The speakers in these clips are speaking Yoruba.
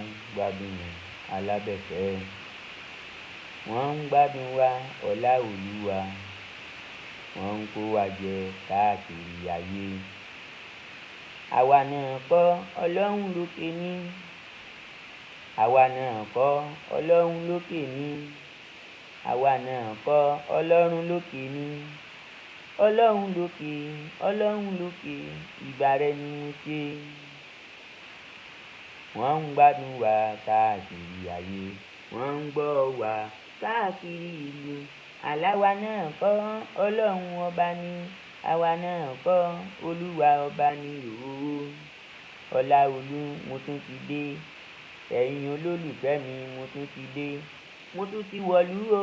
Wọ́n ń gbádùn Alábẹ̀fẹ́. Wọ́n ń gbádùn wa, ọlá Olúwa. Wọ́n ń kó wa jẹ káàkiri ayé. Àwa náà kọ́, Ọlọ́run lókè ní. Àwa náà kọ́, Ọlọ́run lókè ní. Àwa náà kọ́, Ọlọ́run lókè ní. Ọlọ́run lókè, Ọlọ́run lókè, ìbà rẹ ni mo ṣe. Wọ́n ń gbádùn wa káàkiri ayé. Wọ́n ń gbọ́ wa káàkiri ìlú. Àláwa náà kọ́, Ọlọ́run ọba ni. Àwa náà kọ́, Olúwa ọba ni òó. Ọláolú, mo tún ti dé. Ẹ̀yin olólùfẹ́ mi, mo tún ti dé. Mo tún ti wọ̀lú o.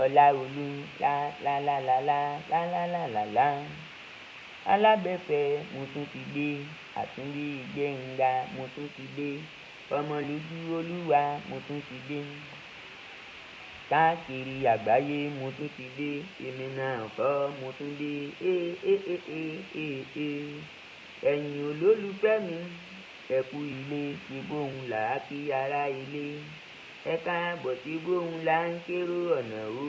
Ọláolú, lá lá lá lá lá lá lá lá lá lá. Alábẹ̀fẹ́, mo tún ti dé. Àtúnbí Gbénga, mo tún ti dé. Ọmọlójú Olúwa, mo tún ti dé. Káàkiri àgbáyé, mo tún ti dé. Èmi náà kọ́, mo tún dé. É é é é é é. Ẹ̀yin olólùfẹ́ mi, ẹ kú ilé, ṣe bóun là á kí ará ilé. Ẹ káàbọ̀, sí bóun là ń kérò ọ̀nà o.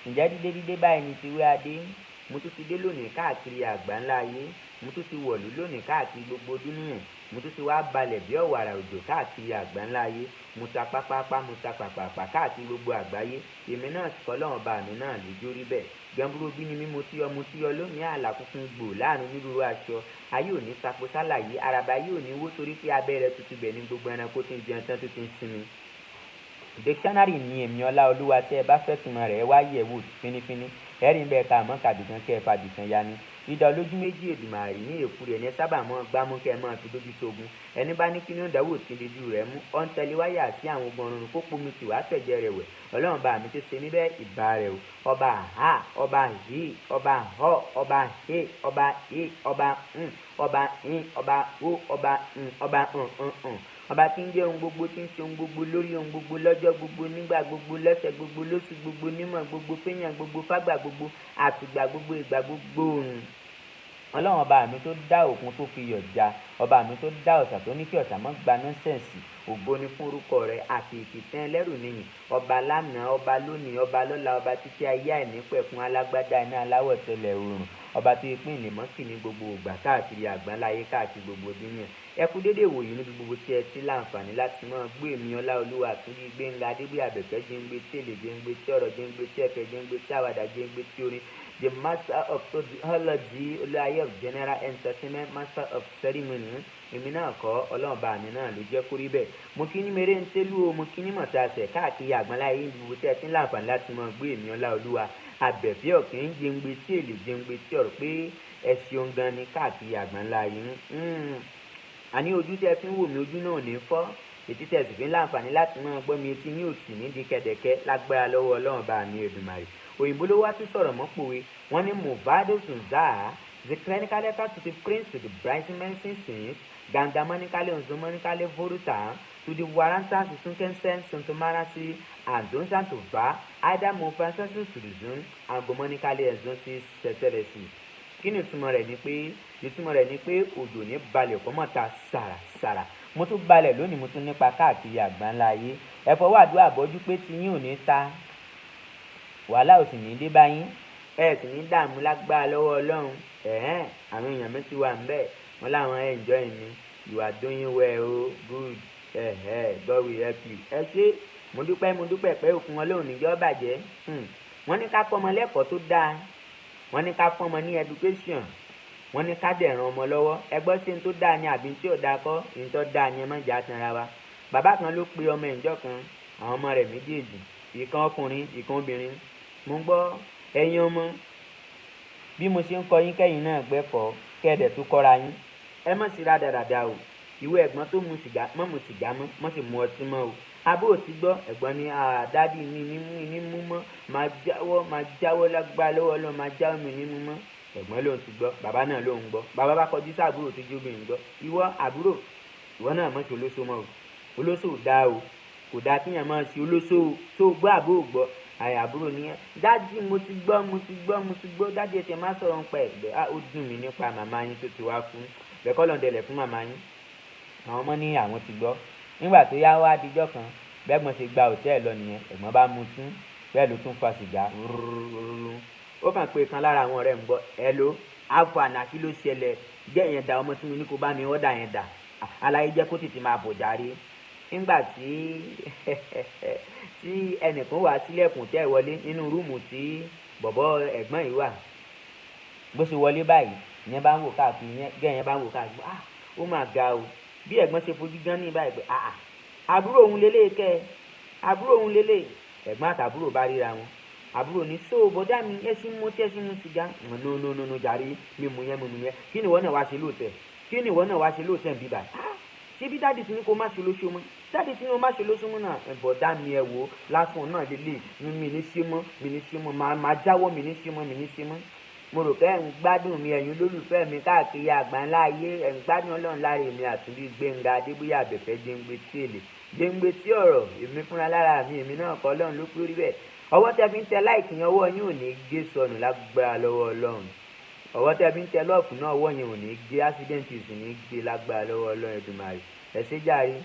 Ǹjẹ́ dídé dídé báyìí ni tiwé adé? Mo tún ti dé lónìí káàkiri àgbáńlá ayé. Mo tún ti wọ̀lú lónìí káàkiri gbogbo dúníyàn. Mo tún ti wá balẹ̀ bí ọ̀wàrà òjò káàkiri àgbáńlá ayé. Mo ta pápápá, mo ta pàpàpà káàkiri gbogbo àgbáyé. Èmi náà sì kọ́, Ọlọ́run ọba mi náà lójó rí bẹ́ẹ̀. Gbẹ̀ngbúrú bí ni mí, mo ti yọ, mo ti yọ lónìí, àlà funfun gbò láàrin onírúurú aṣọ. Ayé ò ní sapo sálàyé, àràbà yóò ní wó torí pé abẹ́rẹ́ tuntun bẹ̀ ní gbogbo ẹranko tí ń jẹun tán tó ti ń sinmi. Dictionary ni èmi Ọláolúwa. Tí ẹ bá fẹ́ túmọ̀ rẹ̀, wá yẹ̀ wò fínífíní. Ẹ̀rí ń bẹ́ẹ̀ ká àmọ́ kàbìkan kẹ́ ẹ fàbìkan ya ni. Idà olójú méjì Èdùmàrè ní èkú rẹ̀ ní ẹ sábà mọ́ gbámú kẹ́ ẹ máa fi dójú tógun. Ẹni bá ní kí ní ó dáwọ́ tí dídú rẹ̀ mú. Ọ̀ ń tẹ̀lé wáyà sí àwọn ogun ọ̀run kó pomi tì wá fẹ̀jẹ̀ rẹ̀ wẹ̀. Ọlọ́run bá mi tó ṣe níbẹ̀, ìbà rẹ̀ o. Ọba ha, ọba yìí, ọba họ, ọba he, ọba he, ọba ń, ọba ń, ọba ó, ọba ń, ọba ń ń ń. Ọba tí ń jẹ́ ohun gbogbo, tí ń ṣe ohun gbogbo, lórí ohun gbogbo, lọ́jọ́ gbogbo, nígbà gbogbo, lọ́sẹ̀ gbogbo, lóṣù gbogbo, nímọ̀ gbogbo, fẹ́yàn gbogbo, fágbà gbogbo, àtìgbà gbogbo, ìgbà gbogbo òrùn. Ọlọ́run ọba mi tó dá òkun tó fi yọ̀ já, ọba mi tó dá ọ̀sà tó ní kí ọ̀sà mọ́ gba nonsense, ògo ni fún orúkọ rẹ̀. Àti ìfìtẹ́ ẹlẹ́rù nìyí. Ọba lánàá, ọba lónìí, ọba lọ́la, ọba títí ayé àìnípẹ̀kun, alágbádá iná aláwọ̀ tẹlẹ̀ oòrùn, ọba tó pín ìlẹ̀mọ́kì ní gbogbo ìgbà káàkiri àgbáńláyé, káàkiri gbogbo dúníyàn. Ẹ kú dédé ìwòyí níbi gbogbo tí ẹ ti láǹfààní láti máa gbé èmi Ọláolúwa Àtúnjí Gbénga Adégbé Àbẹ̀fẹ́ jẹ́ngbé tí èlé jẹ́ngbé tí ọ̀rọ̀ jẹ́ngbé tí ẹ̀fẹ̀ jẹ́ngbé tí àwàdà jẹ́ngbé tí orin, the master of theology, olúwayé of general entertainment, master of ceremony. Èmi náà kọ́, Ọlọ́run bá mi náà ló jẹ́ kó rí bẹ́ẹ̀. Mo kí ní mèrè ń tẹ́lú o, mo kí ní mọ̀tàṣẹ̀ káàkiri àgbáńláyé níbi gbogbo tí ẹ ti ń láǹfààní láti máa gbé èmi Ọláolúwa Àbẹ̀fẹ́ ọ̀kìn jẹ́ngbé tí èlé jẹ́ngbé tí ọ̀rọ̀ pé ẹ ṣeun gan ni káàkiri àgbáńláyé. Àní ojú tí ẹ fi ń wò mí, ojú náà ò ní fọ́. Etí tẹ̀ sì fi ń láǹfààní láti máa gbọ́ mi, etí ní òsì nídìí kẹ̀dẹ̀kẹ́ lágbára lọ́wọ́ Ọlọ́run bá mi Èdùmàrè. Òyìnbó ló wá tún sọ̀rọ̀ mọ́ pòwe. Wọ́n ní movado sunza the clinical to the prince to the bright medicine since gangamonically nzomonically voruta to the waranta sunkensen suntomarasi and to va either mofansensin to the zone and gomonically exonsis ceteresis. Kí ni ìtumọ̀ rẹ̀? Ni pé ìtumọ̀ rẹ̀ ni pé òjò ní balẹ̀ kọ́ mọ́ ta sàràsàrà. Mo tún balẹ̀ lónìí, mo tún nípa káàkiri àgbáńlá ayé. Ẹ fọwọ́ àdúrà bọ́jú pé tiyín ò ní ta, wàhálà ò sì ní dé bá yín, ẹ sì ní dààmú lágbára lọ́wọ́ Ọlọ́run. Ẹ̀hẹ́n, àwọn èèyàn mi ti wà ń bẹ̀, wọ́n láwọn enjoy mi. You are doing well o, good. Ẹ̀hẹ́, God will help you. Ẹ ṣé, mo dúpẹ́, mo dúpẹ́ pé òkun Ọlọ́run níjọ́ bàjẹ́. Wọ́n ní ká kọ́ ọmọ lẹ́kọ̀ọ́ tó dáa, wọ́n ní ká fún ọmọ ní education, wọ́n ní ká dẹ̀ ran ọmọ lọ́wọ́. Ẹ gbọ́, sí ní tó dáa ni àbí tí ò dáa kọ́? Ní tó dáa ni, ẹ má jà tanra wa. Bàbá kan ló pe ọmọ ìjọ kan, àwọn ọmọ rẹ̀ méjèèjì, ìkan ọkùnrin, ìkan obìnrin. Mo ń gbọ́, ẹ̀yin ọmọ, bí mo ṣe ń kọ́ yín, kẹ́yìn náà gbẹ́kọ̀ọ́, kẹ́ẹ̀dẹ̀ tó kọ́ra yín. Ẹ má sí rádaràda o. Ìwé ẹ̀gbọ́n tó mu sìgá, má mu sìgá mọ́, má sì mu ọtí mọ́ o. Abó ò ti gbọ́? Ẹ̀gbọ́n ní, "Daddy mi, ní mú ní mú mọ́, máa jáwọ́, máa jáwọ́ lágbára lọ́wọ́ Ọlọ́run, máa jáwọ́, mi ní mú mọ́." Ẹ̀gbọ́n lòun ti gbọ́, bàbá náà lòun gbọ́. Bàbá bá kọjú sí àbúrò tó jóbìnrin gbọ́, "Ìwọ àbúrò, ìwọ náà má ṣe olóṣó mọ́ o. Olóṣó ò dáa o, kò dáa kíyàn máa ṣe olóṣó o. Tó gbọ́ àbó ò gbọ́?" Àyà àbúrò nìyẹn. "Daddy, mo ti gbọ́, mo ti gbọ́, mo ti gbọ́ daddy, ẹ tẹ má sọ̀rọ̀ ń pa ẹ̀gbẹ́. Ó dùn mí nípa màmá yín tó ti wá kú bẹ́ẹ̀. Kọ́ lọ́ndẹ̀lẹ̀ fún màmá yín. Àwọn ọmọ ní àwọn ti gbọ́. Nígbà tó yá wá dijọ́ kan, bẹ́gbọ́n ṣe gba hòtẹ́ẹ̀lì lọ nìyẹn, ẹ̀gbọ́n bá mutí, bẹ́ẹ̀ ló tún fa sìgá. Ó kàn pé kan lára àwọn ọ̀rẹ́ ń gbọ́, hello, alpha na, kí ló ṣẹlẹ̀? Jẹ́ ìyẹn da ọmọ tí mo ní kó bá mi order yẹn dà. Aláyé jẹ́ kó tètè máa bọ̀ jàre. Nígbà tí ẹnìkan wá sílẹ̀kùn tẹ́ wọlé nínú room tí bọ̀bọ́ ẹ̀gbọ́n yìí wà, bó ṣe wọlé báyìí, ìyẹn bá ń wò káàkiri, ìyẹn yẹn bá ń wò káàkiri, ah, ó mà ga o. Bí ẹ̀gbọ́n ṣe fojú gan ní báyìí pé ah, àbúrò òun lélẹ̀ kẹ́, àbúrò òun lélẹ̀. Ẹ̀gbọ́n àtàbúrò bá ríra wọn. Àbúrò ní, so bọ̀dá mi, ẹ ṣì ń mú tí ẹ ṣì ń mú sìgá. No, no, no, no jàre, mi mú yẹn, mi mú yẹn. Kí ni ìwọ náà wá ṣe lóòótẹ́? Kí ni ìwọ náà wá ṣe lóòótẹ́ ń bíbà? Ah, ṣé bí daddy ti ní kó má ṣe lóṣù mọ́? Daddy ti ní kó má ṣe lóṣù mọ́ náà. Bọ̀dá mi, ẹ wò lásán náà lélẹ̀, mi ní ṣe mọ́, mi ní ṣe mọ́, máa jáwọ́, mi ní ṣe mọ́, mi ní ṣe mọ́. Mo rò pé ẹ̀ ń gbádùn mi, ẹ̀yin olólùfẹ́ mi káàkiri àgbáńlá ayé, ẹ̀ ń gbádùn Ọlọ́run lára èmi àtúndí Gbénga Adébóyè Àbẹ̀fẹ́ Jéǹgbé tí èlé Jéǹgbé tí ọ̀rọ̀ èmi fúnra lára mi, èmi náà kọ́, Ọlọ́run ló pé orí bẹ́ẹ̀. Ọwọ́ tẹ́ fi ń tẹ like yẹn, ọwọ́ yín ò ní gé sọnù lágbára lọ́wọ́ Ọlọ́run. Ọwọ́ tẹ́ fi ń tẹ love náà, ọwọ́ yẹn ò ní gé, accident sì ní gé lágbára lọ́wọ́ Ọlọ́run Èdùmàrè. Ẹ ṣé jàre.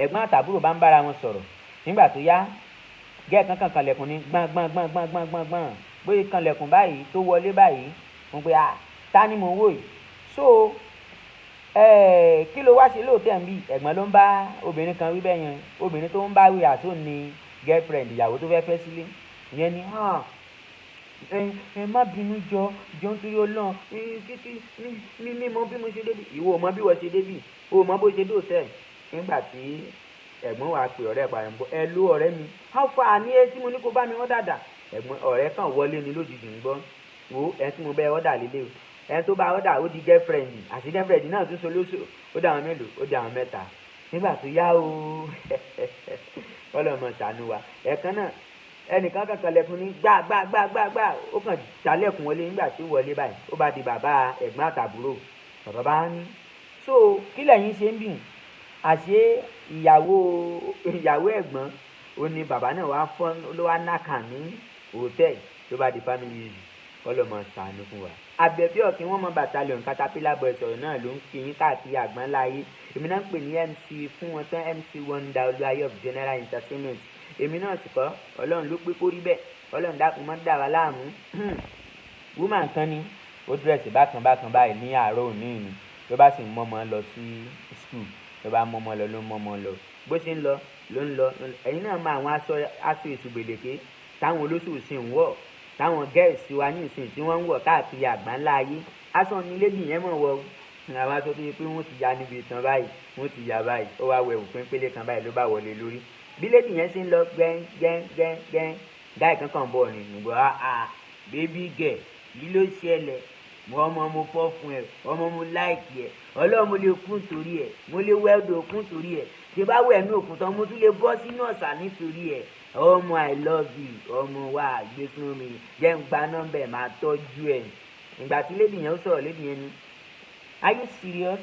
Ẹ̀gbọ́n àtàbúrò bá ń bára wọn sọ̀rọ̀. Nígbà tó yá, gẹ́ẹ̀ kankan kanlẹ̀kùn ní gbọ̀n gbọ̀n gbọ̀n gbọ̀n gbọ̀n gbọ̀n gbọ̀n. Bóyá kanlẹ̀kùn báyìí tó wọlé báyìí, mo pe, ah, ta ni mò ń wò yìí? So, kí ló wá ṣe lóòótẹ́ ń bí? Ẹ̀gbọ́n ló ń bá obìnrin kan wí bẹ́ẹ̀ yẹn. Obìnrin tó ń bá wí àtó ni girlfriend, ìyàwó tó fẹ́ fẹ́ sílé. Ìyẹn ni, ah, ẹ má bínú, jọ jọ, nítorí Ọlọ́run, kíkí mi mọ bí mo ṣe débi. Ìwọ ò mọ bí wọ́n ṣe débi, o mọ bó ṣe dé hòtẹ́ẹ̀lì. Nígbà tí ẹ̀gbọ́n wa pe ọ̀rẹ́ padà ń bọ̀, ẹ ló ọ̀rẹ́ mi, how far ní ẹ tí mo ní kó bá mi order dà? Ẹ̀gbọ́n ọ̀rẹ́ kan wọlé ni lójijì ń gbọ́, wo ẹ tí mo bẹ́ order lélẹ̀ o. Ẹni tó bá order, ó di girlfriend, àti girlfriend náà tún so lóṣù. Ó dà wọn mélòó? Ó dà wọn mẹ́ta. Nígbà tó yá o, ọlọ́mọ ṣàánú wa. Ẹ̀kan náà, ẹnìkan kankan lẹ̀kùn ní gbà gbà gbà gbà gbà, ó kàn jálẹ̀kùn wọlé. Nígbà tí ó wọlé báyìí, ó bá di bàbá ẹ̀gbọ́n àtàbúrò. Bàbá bá ní, so kí lẹ̀yin ṣe ń bì? Àṣé ìyàwó ẹ̀gbọ́n ó ní bàbá náà wá fọ́n ló wá náka ní hòtẹ́ẹ̀lì, ló bá di family issue. Ọlọ́mọ ṣàánú fún wa. Àbẹ̀bí ọ̀kìn wọ́n mọ battalion Caterpillar Boys sọ̀rọ̀ náà ló ń kí yín káàkiri àgbáńlá ayé. Èmi náà ń pè ní MC fún wọn tán, MC Wonder Olúwayé of General Entertainment. Èmi náà sì kọ́, Ọlọ́run ló pé kó rí bẹ́ẹ̀. Ọlọ́run dákun mọ́ dà wá láàmú. Woman kan ní ó dress bákan bákan báyìí ní àárọ̀ òní ni, ló bá sì ń mọ́mọ́ lọ sí school, ló bá mọ́mọ́ lọ, ló ń mọ́mọ́ lọ, bó ṣe ń lọ ló ń lọ. Ẹ̀yin náà mọ àwọn aṣọ èṣù gbèlèké táwọn olóṣù sì ń wọ̀, táwọn girls wa ní ìsìn tí wọ́n ń wọ̀ káàkiri àgbáńlá ayé. Aṣọ ní lady yẹn mọ̀ wọ àwọn aṣọ tó yẹ pé wọ́n ti ya níbi ìtàn báyìí, wọ́n ti ya báyìí. Ó wá wẹ̀wù péńpélé kan báyìí ló bá wọlé lórí. Bí lady yẹn ṣe ń lọ gbẹ́n gbẹ́n gbẹ́n gbẹ́n, guy kankan bọ̀ ni nùgbọ́. Ah, baby girl, kí ló ṣẹlẹ̀? Mo ọmọ, mo fọ́ fún ẹ, ọmọ, mo like ẹ. Ọlọ́run, mo lè kún torí ẹ, mo lè wẹ́ẹ̀dù òkun torí ẹ. Tí bá wẹ̀ ní òkun tán, mo tún lè bọ́ sínú ọ̀sà nítorí ẹ. Ọmọ, I love you. Ọmọ wa, gbé fún mi, jẹ́ ń gba nọ́mbà ẹ̀, máa tọ́jú ẹ̀. Ìgbà tí lady yẹn ó sọ̀rọ̀, lady yẹn ni, are you serious?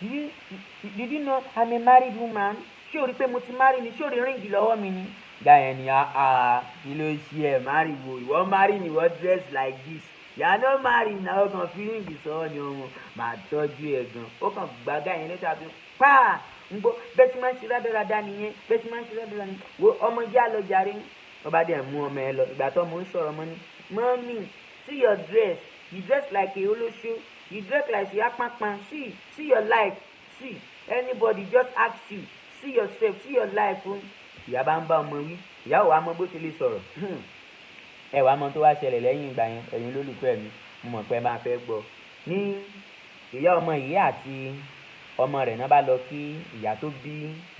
Did you know I'm a married woman? Ṣé o rí pé mo ti marry ni? Ṣé o rí ring lọ́wọ́ mi ni? Gbà yẹn ni, ah, kí ló ṣe ẹ̀? Marry wo? Ìwọ marry ni ìwọ dress like this? You are not married na, ó kàn fi ring sọ́wọ́ ni. Ọmọ, máa tọ́jú ẹ̀ gan. Ó kàn gbàgà yẹn létà bí pàà ń gbọ́ bẹ́ẹ̀ tí máa ń ṣe rádaràda nìyẹn, bẹ́ẹ̀ tí máa ń ṣe rádaràda nìyẹn. Wo ọmọ, jẹ́ àlọ́ jàre. Ó bá dẹ̀ mú ọmọ ẹ lọ. Ìgbà tó ọmọ ń sọ̀rọ̀, ọmọ ní, "Mommy, see your dress. You dress like a olóṣó. You dress like a apapa. See, see your life. See, anybody just ask you. See yourself, see your life o." Ìyá bá ń bá ọmọ wí, ìyá ò wá mọ bó ṣe lè sọ̀rọ̀. Ẹ wàá mọ tó wá ṣẹlẹ̀ lẹ́yìn ìgbà yẹn. Ẹ̀yin olólùfẹ́ mi, mo mọ̀ pé ẹ máa fẹ́ gbọ́. Ní ìyá ọmọ yìí àti ọmọ rẹ̀ náà bá lọ kí ìyá tó bí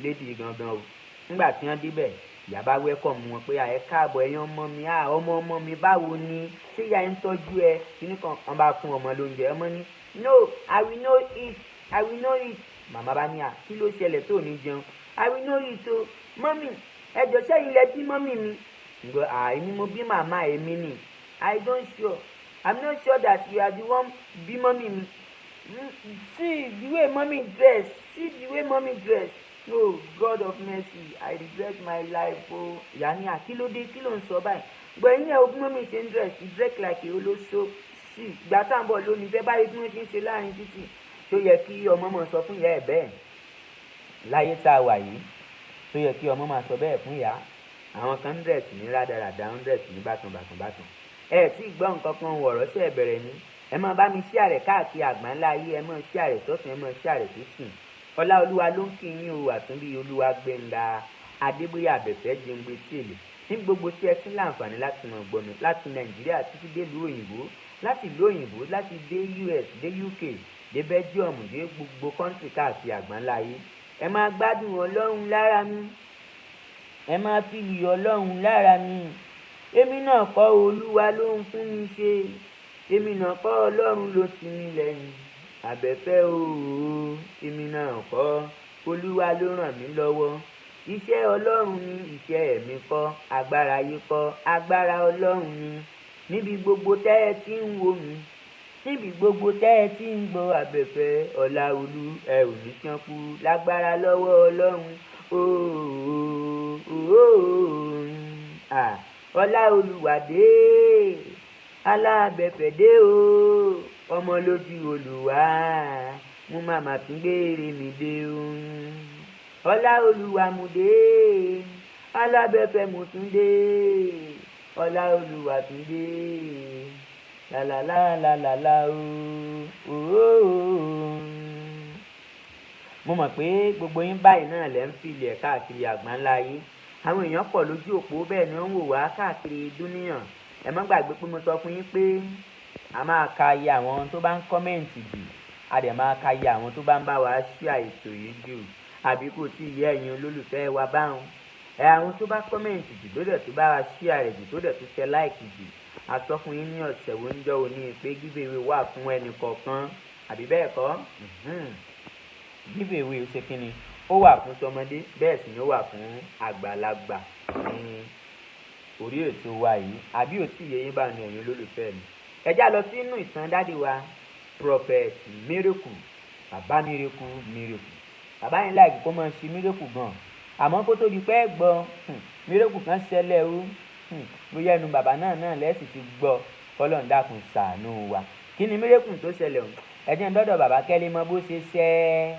lady gangan o. Nígbà tí wọ́n débẹ̀, ìyá bá welcome wọn pé, ẹ káàbọ̀, ẹ̀yin ọmọ mi. À, ọmọ ọmọ mi, báwo ni? Ṣé ìyá ń tọ́jú ẹ? Kíní kan, wọ́n bá fún ọmọ lóúnjẹ. Ọmọ ní, "No, I will not eat. I will not eat." Màmá bá ní, à, kí ló ṣẹlẹ̀ tó ní jẹun? "I will not eat o. Mommy, ẹ jọ̀ọ́, sẹ́yìn lẹ bí mommy mi?" Ǹgbọ́, à, èmi mo bí màmá èmi ni. "I don't sure, I'm not sure that you are the one bí mommy mi. See the way mommy dress. See the way mommy dress. Oh God of mercy, I regret my life o." Ìyá ní, à, kí ló dé? Kí ló ń sọ báyìí? Gbẹ̀yìn ẹ̀ ogún, mommy ṣe ń dress, you dress like a olóṣó. Sí ìgbà tá à ń bọ̀ lónìí fẹ́ báyìí bí wọ́n ṣe ń ṣe láàrin títì. Tó yẹ kí ọmọ máa sọ fún ìyá ẹ̀ bẹ́ẹ̀ láyé tá a wà yìí? Tó yẹ kí ọmọ máa sọ bẹ́ẹ̀ fún ìyá? Àwọn kan ń dress ní rádaràda, ń dress ní bákan bákan bákan. Ẹ tí gbọ́ nǹkan kan, wọ̀rọ̀ sí ẹ bẹ̀rẹ̀ ni. Ẹ máa bá mi share rẹ̀ káàkiri àgbáńlá ayé, ẹ máa share rẹ̀ sọ́tùn, ẹ máa share rẹ̀ sósì. Ọláolúwa ló ń kí yín o, Àtúnbí Olúwa Gbẹ̀ngà Adébóyè Àbẹ̀fẹ́ Jẹ́ngbẹ́ tí èlé ní gbogbo tí ẹ ti ń láǹfààní láti mọ̀ gbọ́ mi, láti Nàìjíríà títí dé ìlú òyìnbó, láti ìlú òyìnbó láti dé US, dé UK, dé Belgium, dé gbogbo country káàkiri àgbáńlá ayé. Ẹ máa gbádùn Ọlọ́run lára mi, ẹ máa feel Ọlọ́run lára mi. Èmi náà kọ́, Olúwa ló ń fún mi ṣe. Èmi náà kọ́, Ọlọ́run ló ti mí lẹ́yìn. Àbẹ̀fẹ́ ooo, èmi náà kọ́, Olúwa ló ràn mí lọ́wọ́. Iṣẹ́ Ọlọ́run ni, iṣẹ́ ẹ̀mí kọ́, agbára ayé kọ́, agbára Ọlọ́run ni. Níbi gbogbo tẹ́ ẹ ti ń wò mí, níbi gbogbo tẹ́ ẹ ti ń gbọ́ Àbẹ̀fẹ́ Ọláolú, ẹ ò ní ṣánkú lágbára lọ́wọ́ Ọlọ́run ooo. Ọláolúwa dé, alábẹ̀fẹ̀ dé o, ọmọ lójú Olúwa, mo máa tún gbére mi dé o. Ọláolúwa mo dé, alábẹ̀fẹ̀ mo tún dé, Ọláolúwa tún dé, làlàlàlàlà ooo. Mo mọ̀ pé gbogbo yín báyìí náà lẹ́ ń feel ẹ̀ káàkiri àgbáńlá ayé. Àwọn èèyàn pọ̀ lójú òpó, bẹ́ẹ̀ ni wọ́n ń wò wá káàkiri dúníyàn. Ẹ má gbàgbé pé mo sọ fún yín pé a máa ka iye àwọn tó bá ń comment jù, a dẹ̀ máa ka iye àwọn tó bá ń bá wa share ètò yìí jù. Àbí kò tí ì yé ẹ̀yin olólùfẹ́ wa báwọn? Ẹ àwọn tó bá comment jù, tó dẹ̀ tó bá wa share rẹ̀ jù, tó dẹ̀ tó tẹ like jù. A sọ fún yín ní ọ̀sẹ̀ wo ń jọ́ òní pé giveaway wà fún ẹnì kọ̀ọ̀kan, àbí bẹ́ẹ̀ kọ́? Giveaway ó ṣe kí ni? Ó wà fún tọmọdé, bẹ́ẹ̀ sì ni ó wà fún àgbàlagbà ní orí ètò wa yìí. Àbí ò tí ì yé yín bá ní, ẹ̀yin olólùfẹ́ mi? Ẹ já lọ sínú ìtàn daddy wa, Prophet Miracle, bàbá Miracle, Miracle. Bàbá yẹn like kó máa ṣe miracle gan. Àmọ́ kó tó di pé gbọ́ miracle kan ṣẹlẹ̀ o, bóyá ẹnu bàbá náà lẹ́sìn ti gbọ́. Kọ́lọ́n dákun ṣàánú wa. Kí ni miracle tó ṣẹlẹ̀ o? Ẹ jẹ́ n dọ́dọ̀ bàbá kẹ́lẹ́ mọ bó ṣe ṣẹlẹ̀.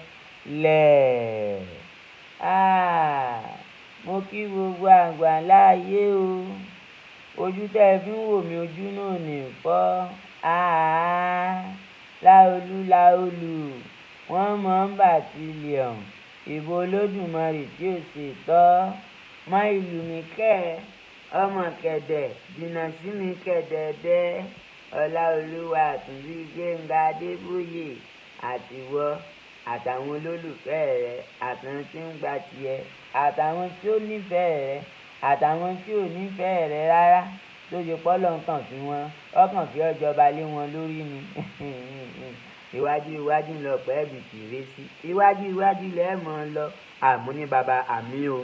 Mo kí gbogbo àgbà láàyè o. Ojú tẹ́ ẹ fi ń wò mí, ojú náà ní fọ́. Láolú láolú, wọ́n mọ̀ ń bàtílíọ̀n. Ìbò Olódùmarè tí ò ṣe tọ́. Mọ́ ìlú mi kẹ́, ọmọ kẹ̀dẹ̀, jìnnà sí mi kẹ̀dẹ̀dẹ̀. Ọláolúwa Àtúnbí Gbénga Adébóyè, àtiwọ́ àtàwọn olólùfẹ́ rẹ, àtàwọn tí ń gba tiẹ̀, àtàwọn tí ó nífẹ̀ẹ́ rẹ, àtàwọn tí ò nífẹ̀ẹ́ rẹ rárá, tó ṣe pọ́lọ́ kàn fi wọn, ọkàn fi ọjọba lé wọn lórí ni. Iwájú iwájú ń lọ pẹ́ bìtì ré sí. Iwájú iwájú lẹ́ẹ̀ mọ́ ọ lọ. Àmú ní baba àmì o.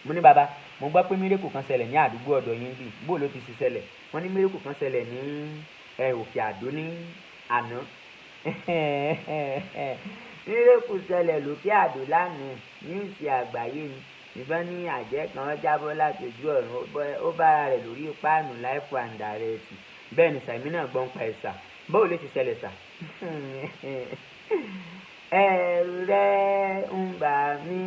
Mo ní baba, mo gbọ́ pé miracle kan ṣẹlẹ̀ ní àdúgbò ọ̀dọ̀ yín bí. Bó ló ti ṣe ṣẹlẹ̀? Wọ́n ní miracle kan ṣẹlẹ̀ ní Òkè Àdó ní àná. Miracle ṣẹlẹ̀ lókè Àdó lánàá, news àgbáyé ni. Ìbọn ní àjẹ́ kan jábọ́ láti ojú ọ̀run, ó bára rẹ̀ lórí páànù live and direct. Bẹ́ẹ̀ ni sàmì náà gbọ́n pa ẹ̀ sà. Báwo ló ti ṣẹlẹ̀ sà? Ẹ̀rù rẹ̀ ń bà mí,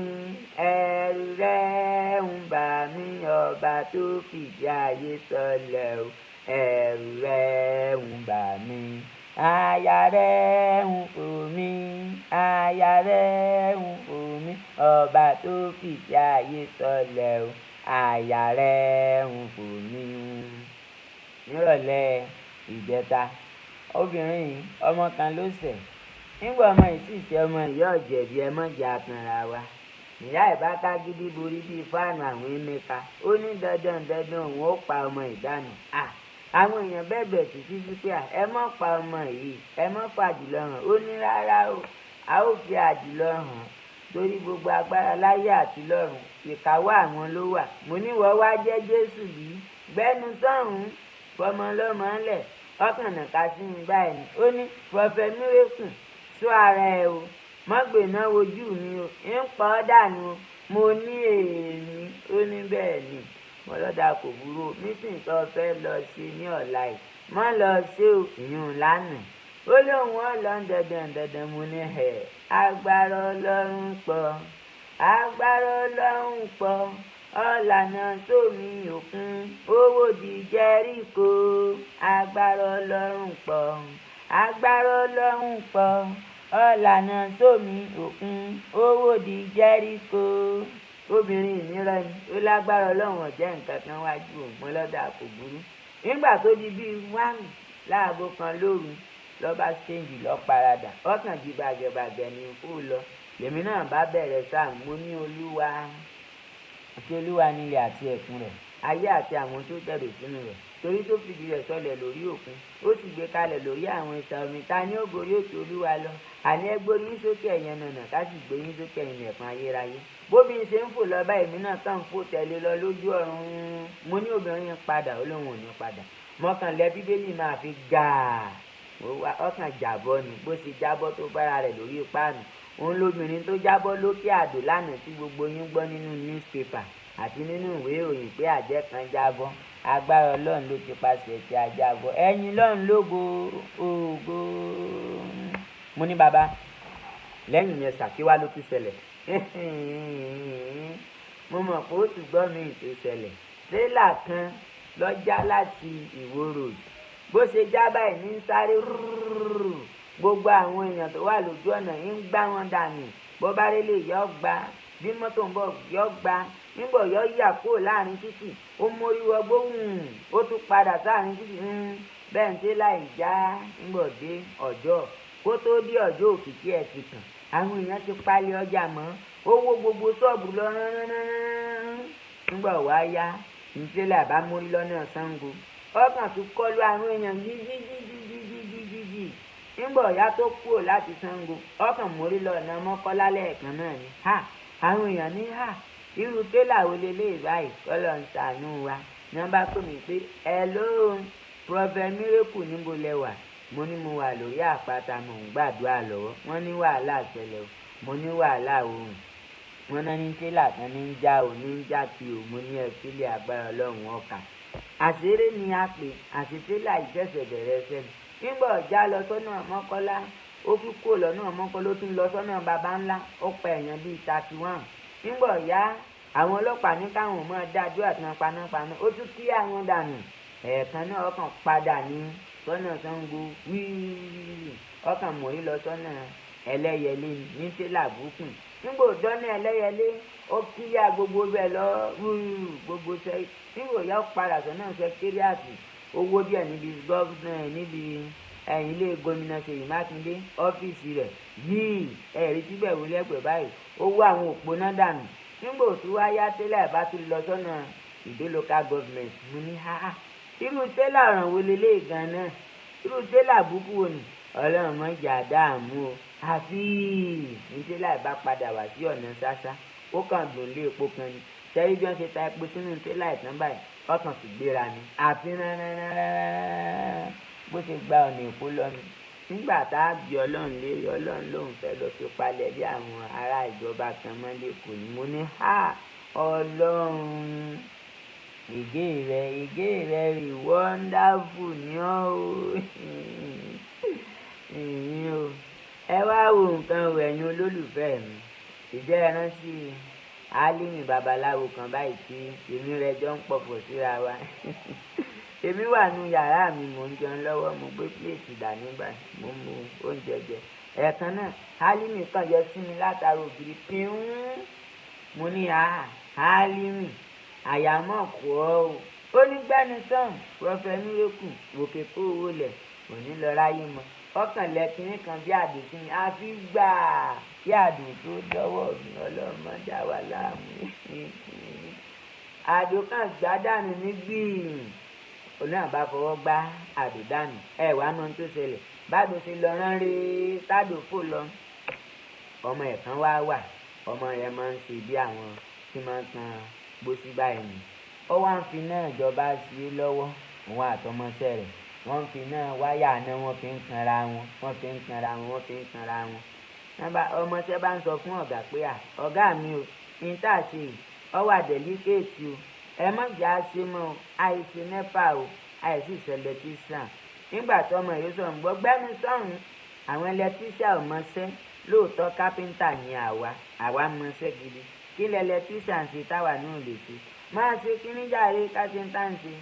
ẹ̀rù rẹ̀ ń bà mí, ọba tó fìdí ayé sọlẹ̀ o. Ẹ̀rù rẹ̀ ń bà mí, àyà rẹ̀ ń fò mí, àyà rẹ̀ ń fò mí, ọba tó fìdí ayé sọlẹ̀ o. Àyà rẹ̀ ń fò mí. Nírọ̀lẹ́ ìjẹta, obìnrin yìí, ọmọ kan ló ṣẹ̀. Nígbà ọmọ yìí sì ṣe, ọmọ yìí ò jẹ̀bi, ẹ mọ̀ jẹ́ atanra wa. Ìyá ẹ̀ bá ká gidi borí bíi fáànù àwọn Emeka. Ó ní dandan dandan òun ó pa ọmọ ìdánù. Àwọn èèyàn bẹ̀bẹ̀ títí sí pé ẹ má pa ọmọ yìí, ẹ má fa àjùlọ hàn. Ó ní rárá o, a ó fi àjùlọ hàn torí gbogbo agbára láyé àti lọ́run ìkáwọ́ àwọn ló wà. Mo ní wọ́n wá jẹ́ Jésù bí gbẹ́nu sọ́hùn fọmọ lọ́mọ ńlẹ̀ ọkàn nàka sí mi báyìí ni. Ó ní Prophet Miracle, sọ ara ẹ o, má gbéná wojú mi o, ń pa ọ́ dànù o. Mo ní èmi? Ó ní bẹ́ẹ̀ ni. Mo lọ́dà kò burú o, meeting tó fẹ́ lọ sí ní ọ̀la yìí, má lọ sí o, ìyún lánàá. Ó lóun ọlọ́run dandan dandan. Mo ní ẹ̀ agbára Ọlọ́run pọ̀, agbára Ọlọ́run pọ̀, ọ̀làna sómi òkun, owó di Jẹ́ríkò. Agbára Ọlọ́run pọ̀, agbára Ọlọ́run pọ̀, ọ̀làna sómi òkun, owó di Jẹ́ríkò. Obìnrin ìnira ni ó lágbára Ọlọ́run ọ̀jẹ́ nǹkan kan wájú òun mọ́ lọ́dà kò burú. Nígbà tó di bíi 1 láago kan lóru lọ́ba ṣéǹjì lọ́ paradà, ọkàn jí bàgẹ̀bàgẹ̀ ní kó lọ. Lèmi náà bá bẹ̀rẹ̀ sáà, mo ní Olúwa àti Olúwa nílẹ̀ àti ẹ̀kún rẹ̀, ayé àti àwọn tó tẹ̀dó sínú rẹ̀, torí tó fìdí rẹ̀ sọlẹ̀ lórí òkun, ó sì gbé kalẹ̀ lórí àwọn ìsà omi. Ta ni ó gorí òkè Olúwa lọ? Àní ẹ gbórí yín sókè ẹ̀yin nànà, ká sì gbé yín sókè ẹ̀yin ẹ̀fọn ayérayé. Bóbi ń ṣe ń fò lọ báyìí, èmi náà kàn ń fò tẹ̀lé lọ lójú ọ̀run. Mo ní obìnrin padà, ó lóun ò ní padà. Mọ́kànlẹ́ Bíbélì máa fi gàá, ọkàn jàbọ́ ni. Bó ṣe jábọ́ tó bára rẹ̀ lórí páànù. Òun lóbìnrin tó jábọ́ lókè àdó lánàá tí gbogbo yín gbọ́ nínú newspaper àti nínú ìwé ìròyìn pé àjẹ́ kan jábọ́. Agbára Ọlọ́run ló ti paṣẹ tí a jábọ́. Ẹ̀yin Ọlọ́run lógo ògo. Mo ní bàbá, lẹ́yìn yẹn ṣàkíwá ló tún ṣẹlẹ̀. Mo mọ̀ pé ó tún gbọ́ mi tó ṣẹlẹ̀. Tírélà kan lọ já láti Ìwó Road. Bó ṣe já báyìí ní sáré rúrúrú. Gbogbo àwọn èèyàn tó wà lójú ọ̀nà ń gbá wọn dànù. Bó bá rí lè yọ gbá, bí mọ́tò ń bọ̀ yọ gbá, nígbà yọ yà kúrò láàrin títì, ó mórí wọgbó, ó tún padà sáàrin títì, bẹ́ẹ̀ ń ṣe láì já nígbà dé ọjọ́. Kó tó dé ọjọ́ òkìkí ẹ̀ ti kàn. Àwọn èèyàn ti palẹ̀ ọjà mọ́, ó wó gbogbo ṣọ́ọ̀bù lọ ránránrán. Nígbà wá yá, ń ṣe là bá mórí lọ́nà Ṣàngó. Ọkàn tún kọlu àwọn èèyàn jíjíjíjíjíjíjíjí. Nígbà ọ̀yá tó kúrò láti Ṣàngó, ọkàn mórí lọ́nà Mọ́kọ́lá lẹ́ẹ̀kan náà ni. Ha! Àwọn èèyàn ní ha! Irú télà wo leléyìí báyìí? Kọ́lọ́ ń ṣàánú wa. Ní wọ́n bá pè mí pé, "Hello, Prophet Miracle, níbo lẹ wà?" Mo ní mo wà lórí àpáta, mò ń gbàdúrà lọ́wọ́. Wọ́n ní wàhálà ṣẹlẹ̀ o. Mo ní wàhálà òun. Wọ́n náà ní télà kan ní ń já o, ní ń já kí o. Mo ní ẹ sílẹ̀, agbára Ọlọ́run ọkà. Àṣeré ni a pè, àṣẹ télà ìṣẹ̀ṣẹ̀ bẹ̀rẹ̀ ẹsẹ̀ mi. Nígbà ọ̀já lọ sọ́nà Mọ́kọ́lá, ó tún kúrò lọ́nà Mọ́kọ́lá, ó tún lọ sọ́nà Baba Ńlá, ó pa èèyàn bíi 31. Nígbà ọ̀yá, àwọn ọlọ́pàá ní káwọn máa dájú àti panápaná, ó tún kí àwọn dànù. Ẹ̀ẹ̀kan náà ọkàn padà ní sọ́nà Ṣàngó wííí, ọkàn mórí lọ sọ́nà Ẹlẹ́yẹlé ní télà bùkún. Nígbà òdọ́nà Ẹlẹ́yẹlé, ó kíyà gbogbo bẹ́ẹ̀ lọ wúrú gbogbo sẹ́. Nígbà ọ̀yá ó padà sọ́nà sẹkítírìàtì, owó díẹ̀ níbi gọ́fúnà níbi ẹ̀yìn ilé gómìnà Ṣèyí Mákindé, ọ́fíìsì rẹ̀ yìí ẹ̀rí síbẹ̀ wọlé ẹ̀pẹ̀ báyìí, ó wó àwọn òpónà dànù. Nígbà òtún wá yá télà bá tún lọ sọ́nà Ìdó local government. Mo ní ha, irú télà ọ̀ràn wo leléyìí gan-an? Irú télà búkú wo ni? Ọlọ́run mọ̀ jà dáàmú o. Àfi ní télà bá padà wá sí ọ̀nà ṣáṣá, ó kàn dùn lé epo kan ni. Ṣẹ́rí bí wọ́n ṣe ta epo sínú télà ìtàn báyìí, ọkàn sì gbéra ni. Àfi ránránránrán bó ṣe gba ọ̀nà Èkó lọ ni. Nígbà tá a bí Ọlọ́run léèrè, Ọlọ́run lòun fẹ́ lọ fi palẹ̀ bí àwọn ará ìjọba kan mọ́lẹ̀ kò ní. Mo ní ha, Ọlọ́run, ìgé rẹ̀ rí wonderful ni ọ́ o. Ìyìn o. Ẹ wá wo nǹkan o, ẹ̀yin olólùfẹ́ mi. Ìjẹ́ ẹ rántí Álímì babaláwo kan báyìí tí èmi rẹ̀ jọ ń pọ̀fọ̀ síra wa. Èmi wà nínú yàrá mi, mò ń jẹun lọ́wọ́, mo gbé píléètì dání báyìí, mo mú oúnjẹ jẹ. Ẹ̀ẹ̀kan náà, Álímì kan yọ sí mi látara ògiri píún. Mo ní àhà, Álímì, àyàmọ̀ kọ́ ọ́ o. Ó ní gbẹ́nu sàn, Prophet Miracle, òkè kó owó lẹ̀, kò ní lọ ráyé mọ́. Ọkàn lẹ kinní kan bí àdùn sí mi, àfi gbà kí àdùn tó dọ́wọ́ mi, Ọlọ́run má dá wa láàmú. Àdùn kan gbá dànù ní gbìyànjú. Òun náà bá fọwọ́ gbá àdùn dànù. Ẹ wàá mọ ohun tó ṣẹlẹ̀. Bádùn ṣe lọ rán rèé, tádùn fò lọ. Ọmọ ẹ̀ kan wá wà, ọmọ yẹn máa ń ṣe bí àwọn tí máa ń tan gbósí báyìí ni. Ó wá ń fi náà jọba sí i lọ́wọ́, òun àtọmọṣẹ́ rẹ̀. Wọ́n ń fi náà wáyà náà, wọ́n fi ń kanra wọn, wọ́n fi ń kanra wọn, wọ́n fi ń kanra wọn. Ọmọṣẹ́ bá ń sọ fún ọ̀gá pé à, ọ̀gá mi o, ní tá a ṣe yìí, ó wà dẹ́líkéètì o. Ẹ má jà á ṣe mọ́ o, àìṣe NEPA o, àìsí ìṣẹ̀lẹ̀ tí sàn. Nígbà tí ọmọ yìí sọ̀rọ̀ ń gbọ́ gbẹ́nu sọ̀hún, àwọn ẹlẹtíríṣà ò mọṣẹ́. Lóòótọ́ kápẹ́ńtà ni àwa, àwa mọṣẹ́ gidi. Kí lẹ ẹlẹtíríṣà ń ṣe táwa náà lè ṣe? Máa ṣe kíní jàre ká ṣe ń tà ń ṣe.